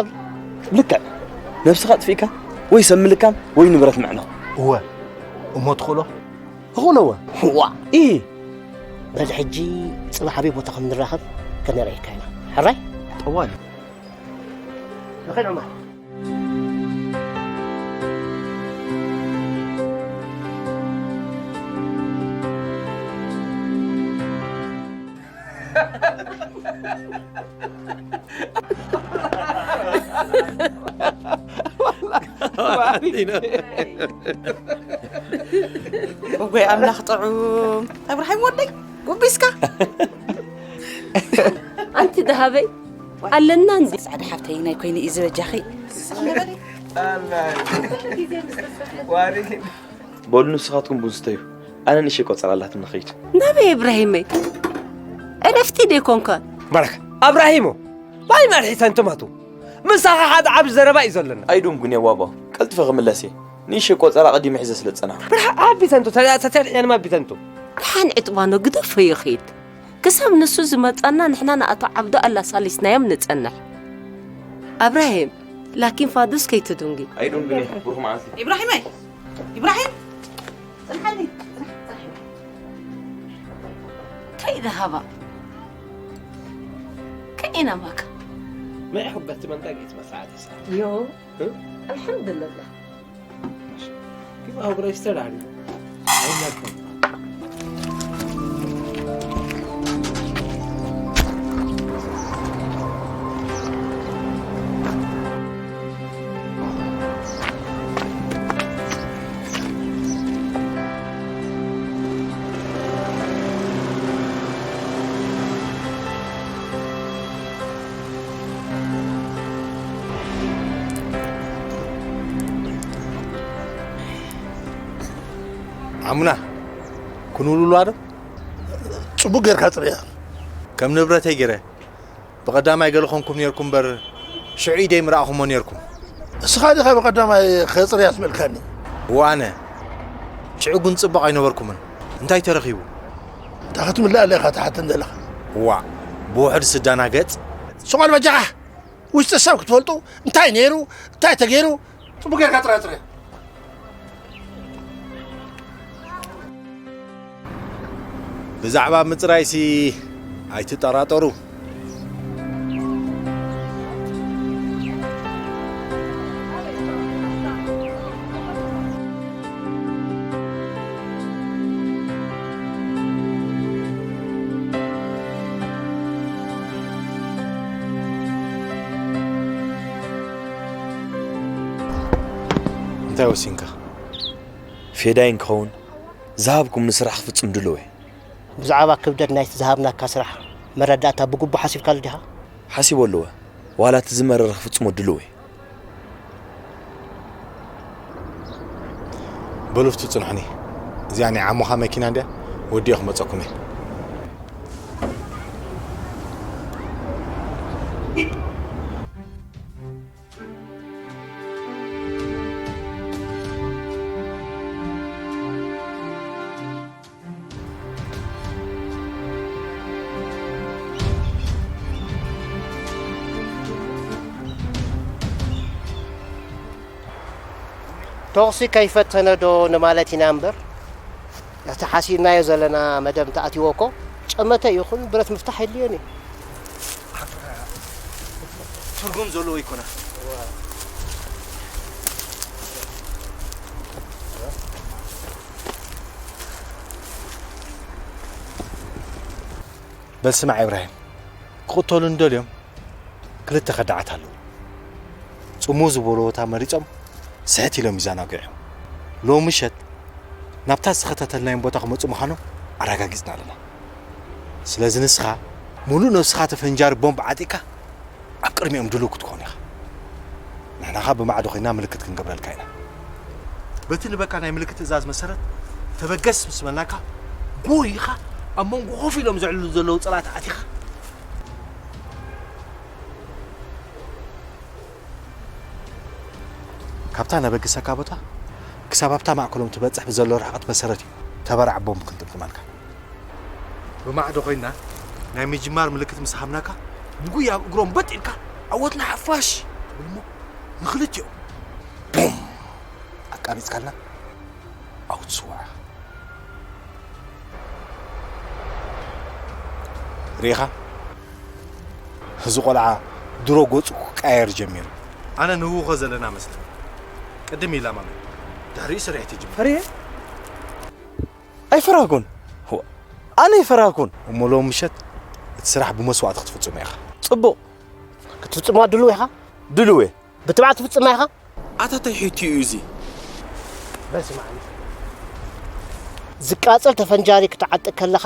ልክዕ። ነብስኻ ኣጥፊእካ ወይ ሰብ ምልካም ወይ ንብረት ምዕናው። እወ። እሞ ትኽእሎ? እኽእሎ እወ። ዋ። ኢ። በል ሕጂ ጽባሕ ኣበይ ቦታ ከም ንራኸብ ከነርእየካ ኢና። ሕራይ? ጠዋሊ። ንኸይድ ዑመር። እጎይ ኣምላኽ ጥዑም። እብራሂም ወደይ፣ ጎቢስካ። ኣንቲ ደሃበይ፣ ኣለና እንዲ። ጻዕዳ ሓብተይ ናይ ኮይኑ እዩ ዝበጃኺ። በሉ ንስኻትኩም ቡን ስተዩ፣ ኣነ ንእሽተይ ቆጸራ ኣላትኒ ንኸይድ። ናበይ እብራሂመይ? ዕረፍቲ ዶ ኣይኮንካን? ባረከ። ኣብራሂሞ፣ ማይ መርሒሰ እንትመቱ። ምሳኻ ሓደ ዓቢ ዘረባ እዩ ዘለና። ኣይዶም ጉንያ ዋባ፣ ቀልጥፈ ክምለስ እየ። ንእሽተይ ቆጸራ ቀዲመ ሒዘ ስለ ዝጸናሕኩ። ብርሃ ዓቢ ተንቱ፣ ተሰርሕያ ንማ ቢተንቱ። ደሓን ዕጥባኖ ግደፎ ይኺድ። ክሳብ ንሱ ዝመጻና ንሕና ንኣቶ ዓብዱ ኣላሳሊስናዮም ንጸንሕ። ኣብራሂም፣ ላኪን ፋዱስ ከይትዱንጊ። ኣይዱንግኒ፣ ብሩኽ መዓልቲ። ኢብራሂመይ! ኢብራሂም! ጽንሓኒ፣ ጽንሕ፣ ጽንሕ። እንታይ ደሃባ? ከኢና ማካ? መይ ሕበቲ መንታ ጌት መሳዓት ይሳ። ዮ። እ? ኣልሓምዱሊላህ። ኪም ኣው ብረጅስተር ኣሪ። ኣይነኩም። ዓሙና፣ ክንውልሉ ዶ? ጽቡቅ ጌርካ ጽርያ። ከም ንብረተይ ገይረ፣ ብቐዳማይ ገለ ኾንኩም ኔርኩም እምበር፣ ሽዑ ኢደይ ምረኣኹሞ ኔርኩም። እስኻ ዲኻ ብቐዳማይ ከጽርያ ትመልካኒ? እወ ኣነ። ሽዑ ግን ጽቡቕ ኣይነበርኩምን። እንታይ ተረኺቡ? እንታይ ክትምልኣለ ኢኻ ትሓተኒ ዘለኻ? እዋእ፣ ብውሑድ ስዳና ገጽ። ስቕ በል በጃኻ! ውሽጢ ሰብ ክትፈልጡ፣ እንታይ ነይሩ፣ እንታይ ተገይሩ፣ ጽቡቕ ጌርካ ጥራጥረ። ብዛዕባ ምጽራይሲ ኣይትጠራጠሩ። እንታይ ወሲንካ? ፌዳይን ክኸውን ዝሃብኩምኒ ስራሕ ክፍጽም ድሉው እየ። ብዛዕባ ክብደት ናይቲ ዝሃብናካ ስራሕ መረዳእታ ብግቡእ ሓሲብካሉ ዲኻ? ሓሲበሉ እወ። ዋላ እቲ ዝመረረ ክፍጽሞ ድሉው እየ። በሉ፣ ፍቱ ጽንሑኒ። እዚኣ ናይ ዓሞኻ መኪና እንድያ፣ ወዲኤ ክመጸኩም እየ። ተኹሲ ከይፈተነ ዶ ንማለት ኢና እምበር፣ እቲ ሓሲብናዮ ዘለና መደብ እንተኣትይዎ እኮ፣ ጨመተ ይኹን ብረት ምፍታሕ የድልዮን እዩ። ትርጉም ዘለዎ ኣይኮነን። ስማዕ ኢብራሂም፣ ክቕተሉ እንደልዮም ክልተ ከዳዓት ኣለዉ። ጽምው ዝበሎ ቦታ መሪጾም ስሕት ኢሎም ይዘናግዑ እዮም። ሎም ምሸት ናብታ ዝተኸታተልናዮም ቦታ ክመጹ ምዃኖም ኣረጋጊጽና ኣለና። ስለዚ ንስኻ ሙሉእ ነብስኻ ተፈንጃሪ ቦምብ ዓጢቕካ ኣብ ቅድሚኦም ድሉው ክትኮን ኢኻ። ንሕና ኸኣ ብማዕዶ ኮይና ምልክት ክንገብረልካ ኢና። በቲ ንበካ ናይ ምልክት ትእዛዝ መሰረት ተበገስ ምስ በልናካ ጎይ ኢኻ ኣብ መንጎ ኮፍ ኢሎም ዘዕልሉ ዘለዉ ጸላእቲ ኣቲኻ ካብታ ነበግሰካ ቦታ ክሳብ ኣብታ ማእከሎም ትበጽሕ ብዘሎ ርሕቐት መሰረት እዩ ተበራዕ ቦምብ ክንጥምጥመልካ። ብማዕዶ ኮይና ናይ ምጅማር ምልክት ምስ ሃብናካ ንጉይ ኣብ እግሮም በጥ ኢልካ ኣወትና ሓፋሽ ትብል እሞ ንክልቲኦም ቡም ኣቃቢጽካልና ኣውት ስዋዕ ርኢኻ እዚ ቆልዓ ድሮ ገጹ ክቀየር ጀሚሩ። ኣነ ንህውኾ ዘለና መስለኒ። ቅድም ኢላ ማመ ድሕሪኡ ስርሒት ይጅምር። ፈርየ ኣይፈራህኩን። ኣነ ኣይፈራህኩን። እሞ ሎም ምሸት እቲ ስራሕ ብመስዋእቲ ክትፍጽሞ ኢኻ። ጽቡቕ። ክትፍጽሞ ድሉው ኢኻ? ድሉው እየ። ብትብዓት ትፍጽማ ኢኻ? ኣታ ታይ ሕይቱ እዩ እዚ? በስመ ኣብ። ዝቃጸል ተፈንጃሪ ክትዓጥቅ ከለኻ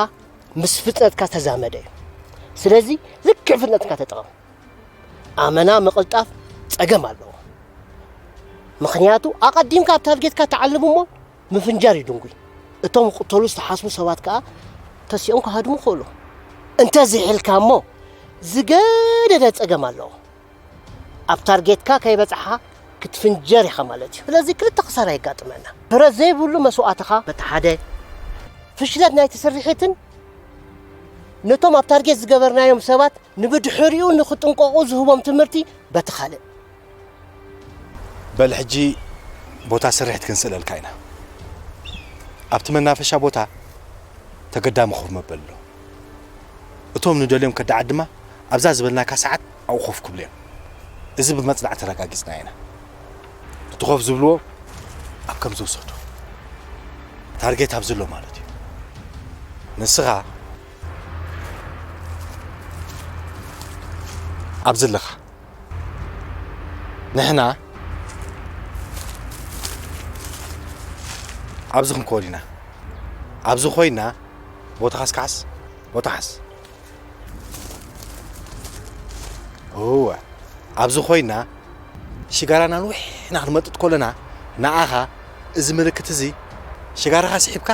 ምስ ፍጥነትካ ዝተዛመደ እዩ። ስለዚ ልክዕ ፍጥነትካ ተጠቐም። ኣመና ምቕልጣፍ ጸገም ኣለዎ። ምኽንያቱ ኣቐዲምካ ኣብ ታርጌትካ ትዓልም እሞ ምፍንጃር እዩ ድንጉይ። እቶም ክቕተሉ ዝተሓስቡ ሰባት ከኣ ተሲኦም ክሃድሙ ይኽእሉ። እንተዝሒልካ እሞ ዝገደደ ጸገም ኣለዎ። ኣብ ታርጌትካ ከይበጻሕኻ ክትፍንጀር ኢኻ ማለት እዩ። ስለዚ ክልተ ክሳራ የጋጥመና። ፍረ ዘይብሉ መስዋእትኻ በቲ ሓደ፣ ፍሽለት ናይቲ ስርሒትን ነቶም ኣብ ታርጌት ዝገበርናዮም ሰባት ንብድሕሪኡ ንኽጥንቀቑ ዝህቦም ትምህርቲ በቲ ካልእ። በል ሕጂ ቦታ ስርሒት ክንስእለልካ ኢና። ኣብቲ መናፈሻ ቦታ ተገዳሚ ኮፍ መበሊ ኣሎ። እቶም ንደልዮም ከዳዓት ድማ ኣብዛ ዝበልናካ ሰዓት ኣብኡ ኮፍ ክብሉ እዮም። እዚ ብመጽናዕቲ ኣረጋጊጽና ኢና። እቲ ኮፍ ዝብልዎ ኣብ ከም ዝውሰዱ ታርጌት ኣብዚ ኣሎ ማለት እዩ። ንስኻ ኣብዚ ኣለኻ። ንሕና ኣብዚ ክንኮን ኢና። ኣብዚ ኮይና ቦታኻ እስከ ሓዝ፣ ቦታ ሓዝ። እወ፣ ኣብዚ ኮይና ሽጋራና ንዊሕና ክንመጥጥ ከለና ንኣኻ እዚ ምልክት እዚ ሽጋራኻ ስሒብካ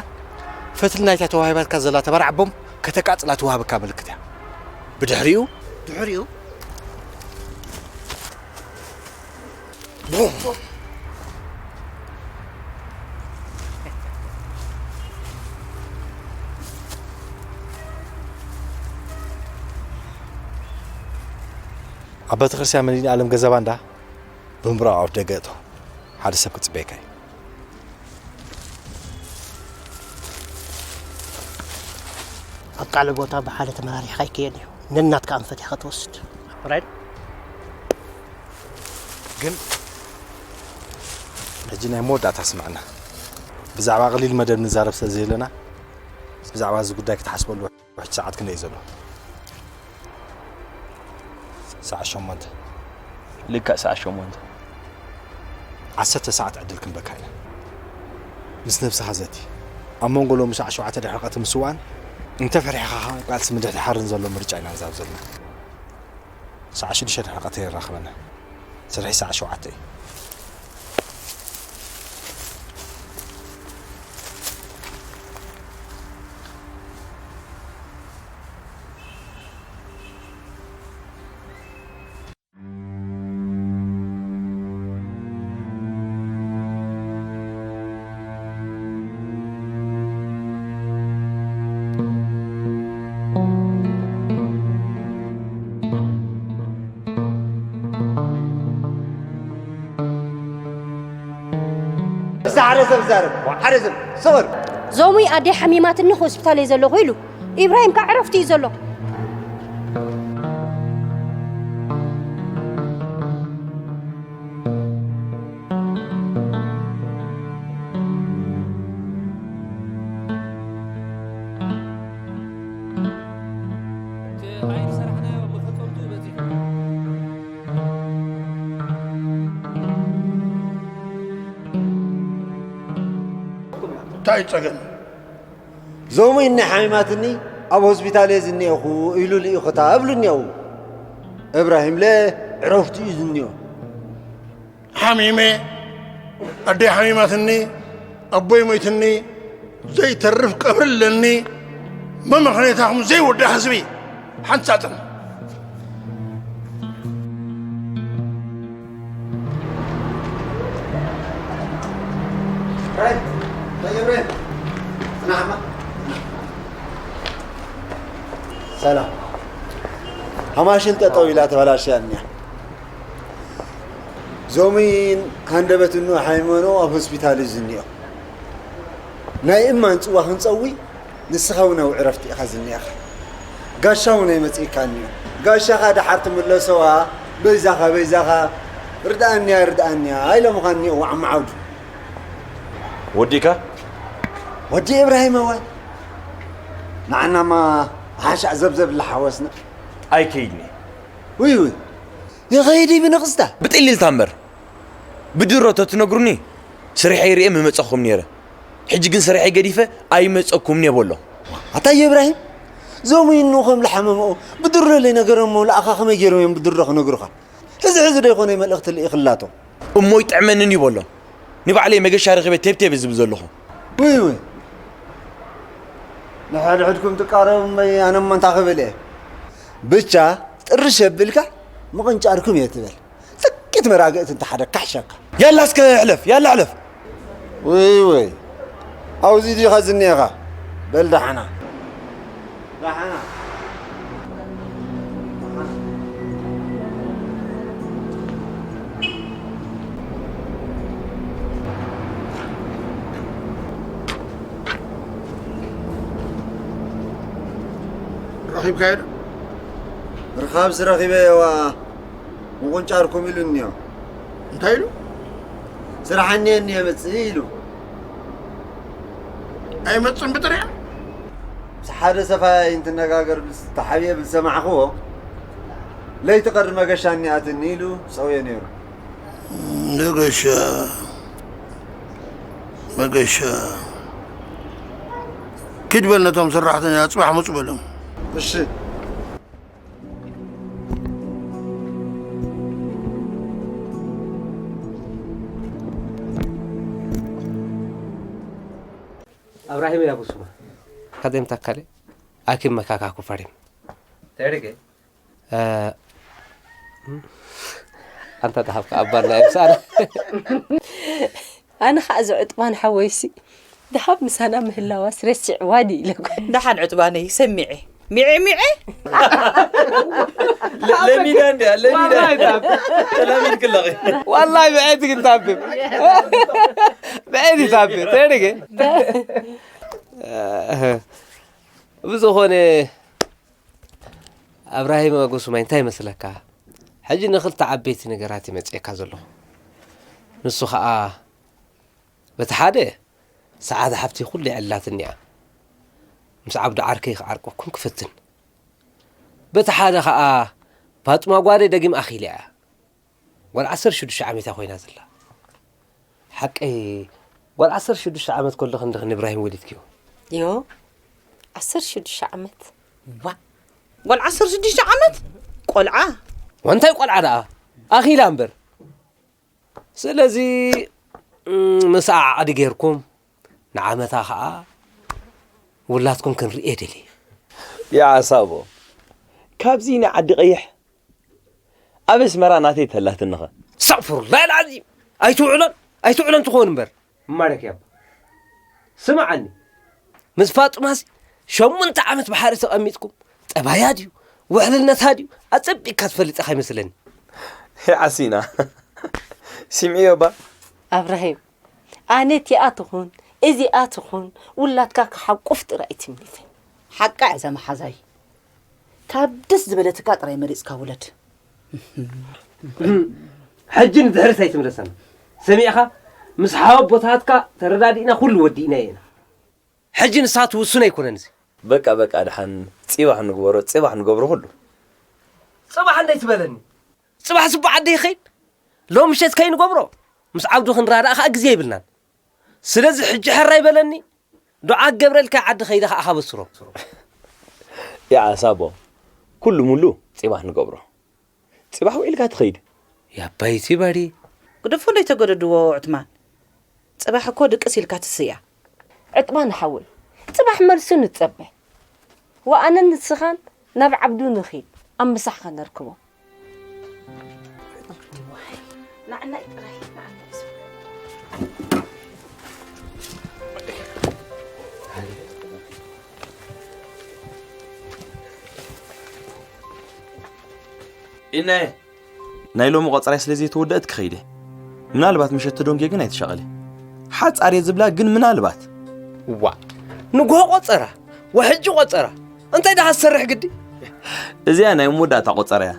ፈትሊ ናይታ ተዋሂባትካ ዘላ ተበራዕ ቦምብ ከተቃጽላ ትወሃበካ ምልክት እያ። ብድሕሪኡ ድሕሪኡ ኣብ ቤተክርስትያን መድኃኔዓለም ገዛ ባንዳ ብምብራቕ ኣፍ ደገ እቶ ሓደ ሰብ ክጽበየካ እዩ። ኣብ ካልእ ቦታ ብሓደ ተመራሪሕካ ይከየድ እዩ። ነናትካ ኣንፈት ኢኻ ትወስድ። ራይት? ግን ሕጂ ናይ መወዳእታ ስምዕና። ብዛዕባ ቀሊል መደብ ንዛረብ ስለ ዘየለና፣ ብዛዕባ እዚ ጉዳይ ክትሓስበሉ ውሕጅ ሰዓት ክንደይ እዩ ዘሎ? ሰዓት ሸሞንተ። ልክዕ ሰዓት ሸሞንተ። ዓሰርተ ሰዓት ዕድል ክንበካ ኢና። ምስ ነብስኻ ዘቲ። ኣብ መንጎ ሎሚ ሰዓት ሸውዓተ ድሕሪ ቀትሪ ምስዋእን እንተፈሪሕኻ ኸኣ ቃልሲ ምድሕዳርን ዘሎ ምርጫ ኢና ንዛብ ዘለና። ሰዓት ሽዱሽተ ድሕሪ ቀትሪ የራኽበና። ስርሒ ሰዓት ሸውዓተ እዩ። እስቲ ሓደ ሰብ ዛረብ፣ ሓደ ሰብ ሰበር። ዞሙይ ኣደይ ሓሚማትኒ ሆስፒታል እየ ዘለኹ ኢሉ። ኢብራሂም ከኣ ዕረፍቲ እዩ ዘሎ። እንታይ ጸገም? ዞሙ እኒ ሓሚማትኒ ኣብ ሆስፒታል እየ ዝኒኦኹ ኢሉ ልኢኹታ እብሉ እኒአው። እብራሂምለ ዕረፍቱ እዩ ዝኒኦ። ሓሚመ፣ ኣደይ ሓሚማትኒ፣ ኣቦይ ሞይትኒ፣ ዘይተርፍ ቀብሪ ኣለኒ። መመኽነይታኹም ዘይወዳ ህዝቢ ሓንሳጥን። ሰላም። ሃማሽን ጠጠው ኢላ ተበላሽያ እኒያ። ዞሚን ሃንደበት እኖ ሓይመኖ ኣብ ሆስፒታል እዩ ዝኒኦ። ናይ እማን ጽዋ ክንጸዊ ንስኻ እውን ኣብ ዕረፍቲ ኢኻ ዝኒኣኻ። ጋሻ እውን ኣይመጽእካን እዩ። ጋሻኻ ደሓር ትምለሰዋ፣ በይዛኻ፣ በይዛኻ፣ ርድኣንያ፣ ርድኣንያ፣ ኢሎምኻ እኒኦ ዋዕማ ዓውዱ። ወዲእካ? ወዲ እብራሂም ኣዋይ። ንዓናማ ሓሻዕ ዘብዘብ ኢላ ሓወስና። ኣይከይድኒ። ውይ፣ ውይ። ይኸይድ እዩ ብንቕስታ። ብጥልልታ እምበር። ብድሮ ተትነግሩኒ፣ ስርሐይ ርእየ ምመጸኹም ነይረ። ሕጂ ግን ስርሐይ ገዲፈ ኣይመጸኩምን እየ በሎ። ኣታ እብራሂም፣ ዞም ይኑ ከም ልሓመምኦ፣ ብድሮ ለይ ነገሮም ለኣኻ ከመይ ገይሮም እዮም ብድሮ ክነግሩኻ? ሕዚ ሕዚ ዶ ይኾነ መልእኽቲ ልኢኽላቶም? እሞ ይጥዕመንን እዩ በሎ። ንባዕለይ መገሻ ረኺበ ቴብቴብ ዝብል ዘለኹ። ውይ፣ ውይ። ንሕድሕድኩም ትቃረቡ እምበይ ኣነ እሞ እንታይ ክብል እየ? ብቻ ጥርሽ ኣቢልካ ምቕንጫርኩም እየ ትበል። ጥቂት መራግእቲ እንተሓደ ካሕሸካ። ያላ እስከ ሕለፍ፣ ያላ ሕለፍ። ውይ፣ ውይ። ኣብዚ ዲኻ ዝኒኤኻ? በል ደሓና። ደሓና። ረኺብካዮ ዶ? ርኻብሲ ረኺበዮዋ፣ ምቑንጫርኩም ኢሉኒ እዮ። እንታይ ኢሉ? ስራሕ እኒአኒ እየ መጽእ ኢሉ። ኣይመጽእን ብጥሪያ? ምስ ሓደ ሰፋይ እንትነጋገር ምስ ተሓብየ ብዝሰማዕኽዎ፣ ለይቲ ቀሪ መገሻ እኒኣትኒ ኢሉ ጸውየ ነይሩ። መገሻ፣ መገሻ። ኪድ በል ነቶም ሰራሕተኛ ጽባሕ ምጹ በሎም። እሺ። ኣብራሂም ያቡ ስማ። ከደም ታካለ፣ ኣኪም መካካ ኩፋሪም። ተርጌ። እ፣ ኣንታ ደሃብካ ኣባና እምሳና። ኣነ ኸኣ እዚ ዕጥባን ሓወይሲ ደሃብ ምሳና ምህላዋስ ረሲዕዋ ድዩ ኢለኩ። ደሓን ዕጥባነይ ሰሚዐ። ሚዐ ሚዐ። ለ-፣ ለሚዳ እንድያ፣ ለሚዳ። ወላሂ ደሃብ። ተላሚድክ ኣለኺ። ወላሂ ብዐይቲ ግን ታብብ። ብዐይቲ ታብብ። ተርጌ። ብዝኾነ ኣብራሂም ኣጎሱማይ እንታይ ይመስለካ? ሕጂ ንኽልተ ዓበይቲ ነገራት እየ መጺኤካ ዘለኹ። ንሱ ኸኣ በቲ ሓደ ሰዓት ሓብቲ ኩሉ የዕላትኒ እያ። ምስ ዓብዱ ዓርከይ ክዓርቀኩም ክፍትን። በቲ ሓደ ኸኣ ፋጡማ ጓለይ ደጊም ኣኺለ እያ። ጓል ዓሰርተ ሽዱሽተ ዓመት እያ ኮይና ዘላ። ሓቀይ ጓል ዓሰርተ ሽዱሽተ ዓመት ከለኺ እንዲኺ ንእብራሂም ወሊድክዮ? ዮ፣ ዓሰርተ ሽዱሽተ ዓመት። ዋ፣ ጓል ዓሰርተ ሽዱሽተ ዓመት? ቆልዓ። ወንታይ ቆልዓ ደኣ? ኣኺላ እምበር። ስለዚ፣ እም፣ ምስኣ ዓቕዲ ጌርኩም፣ ንዓመታ ኸኣ ውላድኩም ክንርእየ ደልየ። ይዓሳቦ፣ ካብዚ ንዓዲ ቀይሕ ኣብ ኣስመራ ናተይ ተላትንኸ? ኣስተግፍሩላህ ኣልዓዚም። ኣይትውዕሎን፣ ኣይትውዕሎን ትኾን እምበር። ማለክ ያባ። ስምዓኒ። ምስ ፋጡማሲ ሸሞንተ ዓመት ብሓደ ተቐሚጥኩም፣ ጠባያ ድዩ፣ ውሕልነታ ድዩ፣ ኣጸቢቕካ ትፈልጥ ኢኻ ይመስለኒ። ዓሲና። ስምዒዮ እባ። ኣብራሂም፣ ኣነ እቲኣ ትኹን፣ እዚኣ ትኹን፣ ውላድካ ክሓቁፍ ጥራይ ትምኒተይ። ሓቃ እያ እዛ መሓዛይ። ካብ ደስ ዝበለትካ ጥራይ መሪጽካ ውለድ። ሕጂ ንድሕሪት ኣይትምለሰና። ሰሚዕኻ? ምስ ሓወቦታትካ ተረዳዲእና ኩሉ ወዲእናዮ ኢና። ሕጂ ንሳ ትውስኖ ኣይኮነን እዚ። በቃ፣ በቃ፣ ደሓን ጽባሕ ንግበሮ፣ ጽባሕ ንገብሮ ኩሉ። ጽባሕ እንደ ኣይትበለኒ። ጽባሕ ስቡሕ ዓደይ ይኸይድ። ሎም ምሸት ከይንገብሮ፣ ምስ ዓብዱ ክንራዳእ ከኣ ግዜ የብልናን። ስለዚ ሕጂ ሕራይ በለኒ፣ ዱዓ ክገብረልካ ዓዲ ከይደ ከዓ ካበስሮ። ያዓሳቦ፣ ኩሉ ሙሉ ጽባሕ ንገብሮ። ጽባሕ ውዒልካ ትኸይድ። ያባይቲ በሪ። ግደፎ፣ ዘይተገደድዎ ዕትማን። ጽባሕ እኮ ድቅስ ኢልካ ትስያ። ዕጥማን ሓወይ፣ ጽባሕ መልሱ ንጸበ። ወኣነን ንስኻን ናብ ዓብዱ ንኺድ፣ ኣብ ምሳሕ ከነርክቦ። ንዓናይ ጥራይ፣ ንዓናይ። ኢነ ናይ ሎሚ ቆጸራይ ስለ ዘይተወደአት ክኸይደ። ምናልባት ምሸት ተደንግየ ግን ኣይትሻቐሊ። ሓጻር እየ ዝብላ ግን ምናልባት። ዋ፣ ንግሆ ቆጸራ፣ ወሕጂ ቆጸራ። እንታይ ደኣ ክትሰርሕ ግዲ? እዚኣ ናይ መወዳእታ ቆጸራ እያ።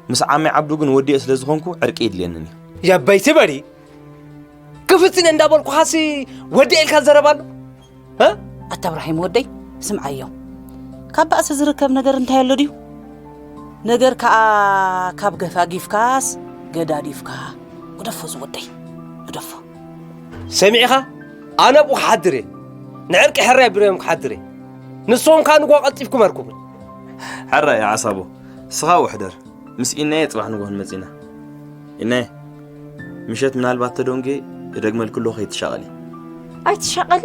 ምስ ዓመይ ዓብዱ ግን ወዲኤ ስለ ዝኾንኩ ዕርቂ የድልየንን እዩ። ያበይቲ በሪ፣ ክፍትን እንዳበልኩኻሲ ወዲኤ ኢልካ ዘረባ ኣሎ? እ? ኣታ እብራሂም ወደይ፣ ስምዓዮ። ካብ ባእሲ ዝርከብ ነገር እንታይ ኣሎ ድዩ? ነገር ከኣ ካብ ገፋጊፍካስ ገዳዲፍካ። ግደፎ ዝወደይ፣ ግደፎ። ሰሚዕኻ? ኣነ ኣብኡ ክሓድር እየ። ንዕርቂ ሕራይ ብርዮም ክሓድር እየ። ንስኹም ከኣ ንግሆ ቀልጢፍኩም ኣርኩቡኒ። ሕራይ ዓሳቦ፣ ንስኻ ውሕደር። ምስ ኢናየ ጽባሕ ንግሆ ንመጺና። ኢናየ፣ ምሸት ምናልባት ተደንጉየ እደግመልኪ ኣለኹ ከይትሻቐሊ። ኣይትሻቐሊ።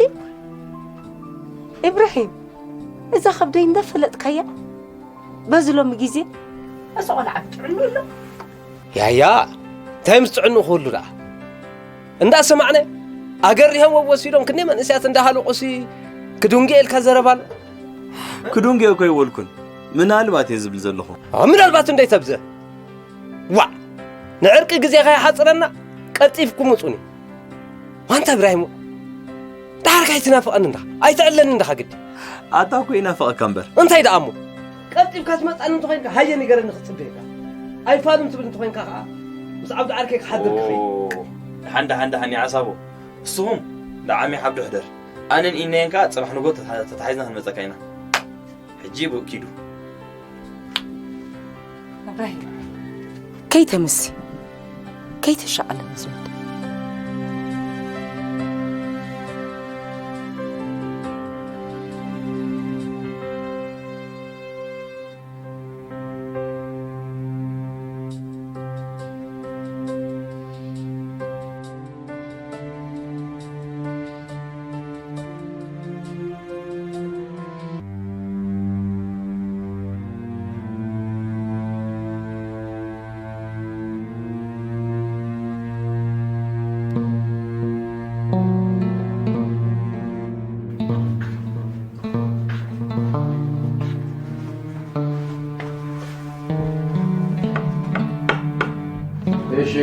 ኢብራሂም፣ እዛ ከብደይ እንዳፈለጥካያ፣ በዚ ሎሚ ግዜ እዚ ቆልዓ ብጥዕኑ ኣሎ። ያያ፣ እንታይ ምስ ጥዕኑ ክህሉ ደኣ? እንዳሰማዕነ ኣገሪሆም ወሲዶም ክንደይ መንእሰያት እንዳሃለቑሲ ክድንጉየ ኢልካ ዘረባ ኣሎ። ክድንጉየ እኮ ኣይበልኩን፣ ምናልባት እየ ዝብል ዘለኹ። አ፣ ምናልባት እንዶ ኣይተብዝሕ። ዋዕ! ንዕርቂ ግዜኻ ይሓጽረና፣ ቀልጢፍኩም ውጹኒ። ዋንታ እብራሂም፣ ዳርጋ ኣይትናፍቐኒ እንዳ፣ ኣይትዕለኒ እንዳ ግዲ። ኣታ እኮ ይናፍቐካ እምበር። እንታይ ደኣ እሞ? ቀልጢፍካ ትመጻኒ እንተኾይንካ፣ ሃየ ንገረኒ ክጽበየካ። ኣይፋሉን ትብል እንተኾይንካ ከኣ፣ ምስ ዓብዱ ዓርከይ ክሓድር ክኸይድ። ኦ፣ ደሓን፣ ደሓን፣ ደሓን ይዓሳቦ። ንስኹም ንዓሚ ዓብዱ ሕደር። ኣነን ኢነየን ከኣ ጽባሕ ንጎ ተታ-፣ ተታሒዝና ክንመጸካ ኢና። ሕጂ ብኡ ኪዱ። እብራሂም፣ ከይተምሲ፣ ከይተሻቐለኒ ዝወደ። እሺ።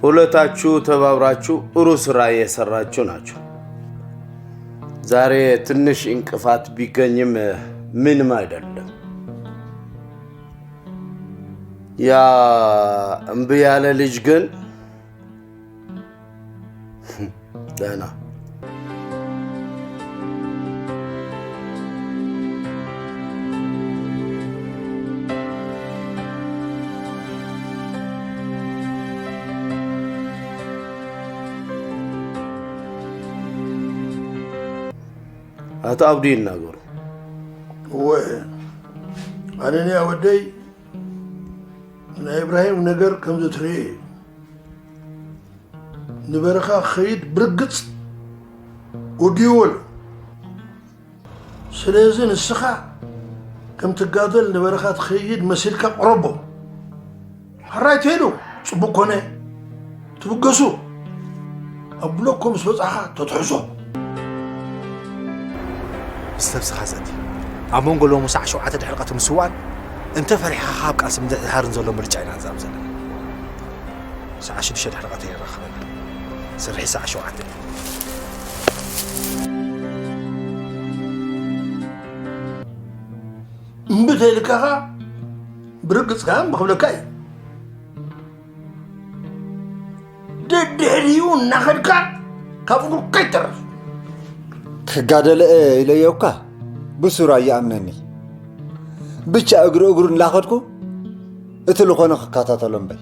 ሁለታችሁ ተባብራችሁ ጥሩ ስራ እየሰራችሁ ናችሁ። ዛሬ ትንሽ እንቅፋት ቢገኝም ምንም አይደለም። ያ እምቢ ያለ ልጅ ግን ደህና። ኣቶ ኣብዱ ይናገሩ። እወ፣ ኣነንያ ወደይ፣ ናይ እብራሂም ነገር ከም ዘትረየ እዩ። ንበረኻ ክኸይድ ብርግጽ ወዲዎ ኣሎ። ስለዚ ንስኻ ከም ትጋደል ንበረኻ ትኸይድ መሲልካ ቅረቦ። ሕራይ ትሄዱ፣ ጽቡቕ ኮነ። ትብገሱ። ኣብ ብሎኮ ምስ በጻኻ ተትሕዞ። ምስ ነብስኻ ዘቲ። ኣብ መንጎ ሎሚ ሰዓት ሸውዓተ ድሕሪ ቀትሪ ምስዋን፣ እንተ ፈሪሕኻ ካብ ቃልሲ ምድሕዳርን ዘሎ ምርጫ ኢና ንዛረብ ዘለና። ሰዓት ሽዱሽተ ድሕሪ ቀትሪ ይራኸበና። ስርሒ ሰዓት ሸውዓተ። እምቢ ተይልካ ኸኣ ብርግጽ ከኣ እምቢ ክብለካ እዩ። ኣኸድካ ካብ እግሩ ከይተረፍ። ክጋደለ እየ ኢለዮ እኳ ብሱር ኣይኣምነኒ። ብቻ እግሪ እግሩ እናኸድኩ እቲ ልኾነ ክከታተሎ እምበይ።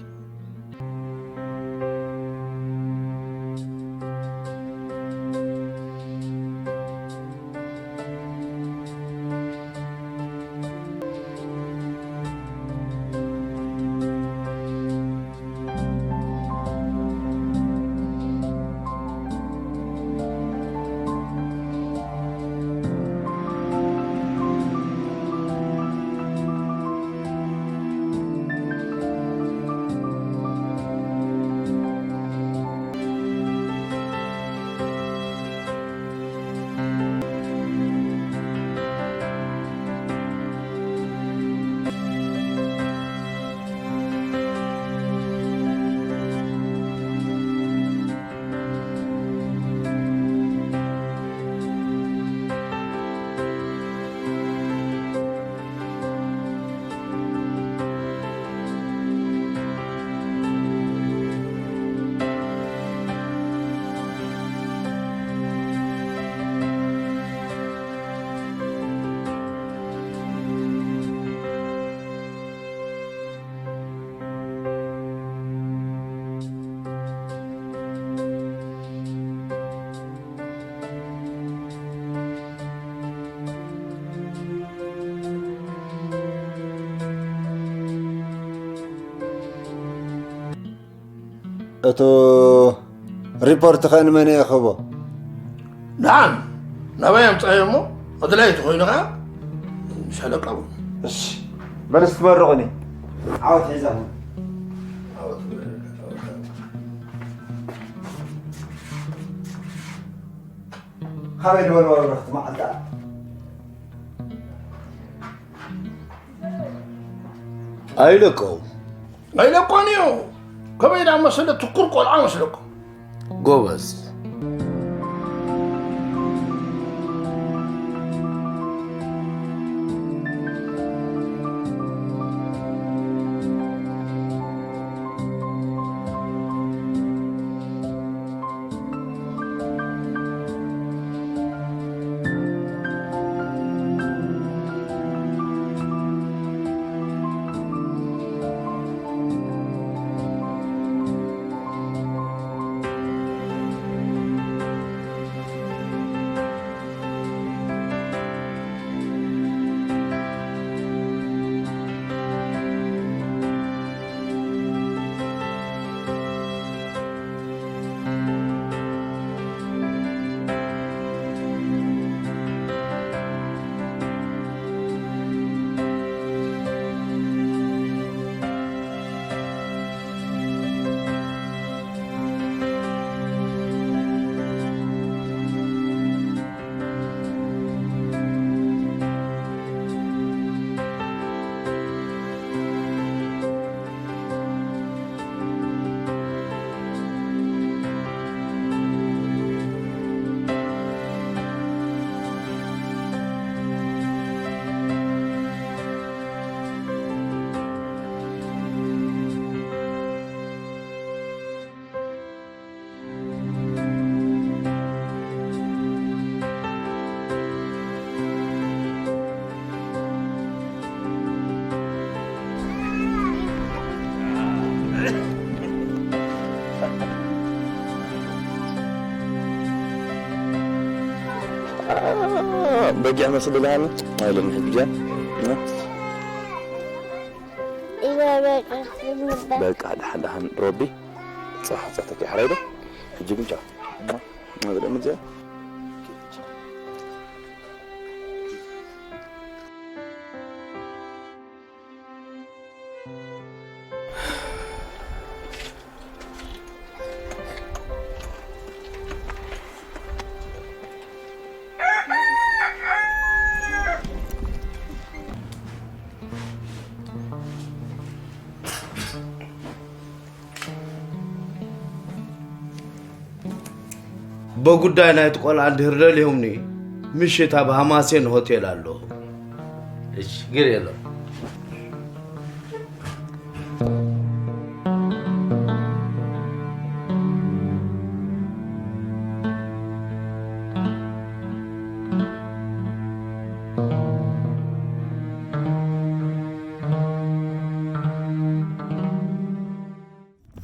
እቱ ሪፖርት ኸ ንመን እየ ክህቦ? ንዓን ናባይ ኣምጻዮ እሞ፣ ኣድላይ ተኾይኑ ኸዓ ሻለቃ እውን። እሺ፣ በል እስቲ መርቑኒ። ዓወት ሒዛ። ካበይ ድበልዋ ብረኽቲ መዓልታ? ኣይለቀው። ኣይለቆን እዩ። ከመይ ዳ መሰለ ትኩር ቆልዓ መስለኩም። ጎበዝ። በጊዕ መስል ደለሃኒ ኣይለኒ ሕጂ። በቃ ደሓን ደሓን ሮቢ። ጽባሕ ሓንሳብ ተኪ ሓራይ ዶ? ሕጂ ግን ቻው። መግለሚ እዚኣ። በጉዳይ ናይቲ ቆልዓ እንድህር ደልዮምኒ፣ ምሽት ኣብ ሃማሴን ሆቴል ኣለኹ። እሺ፣ ግር የለው።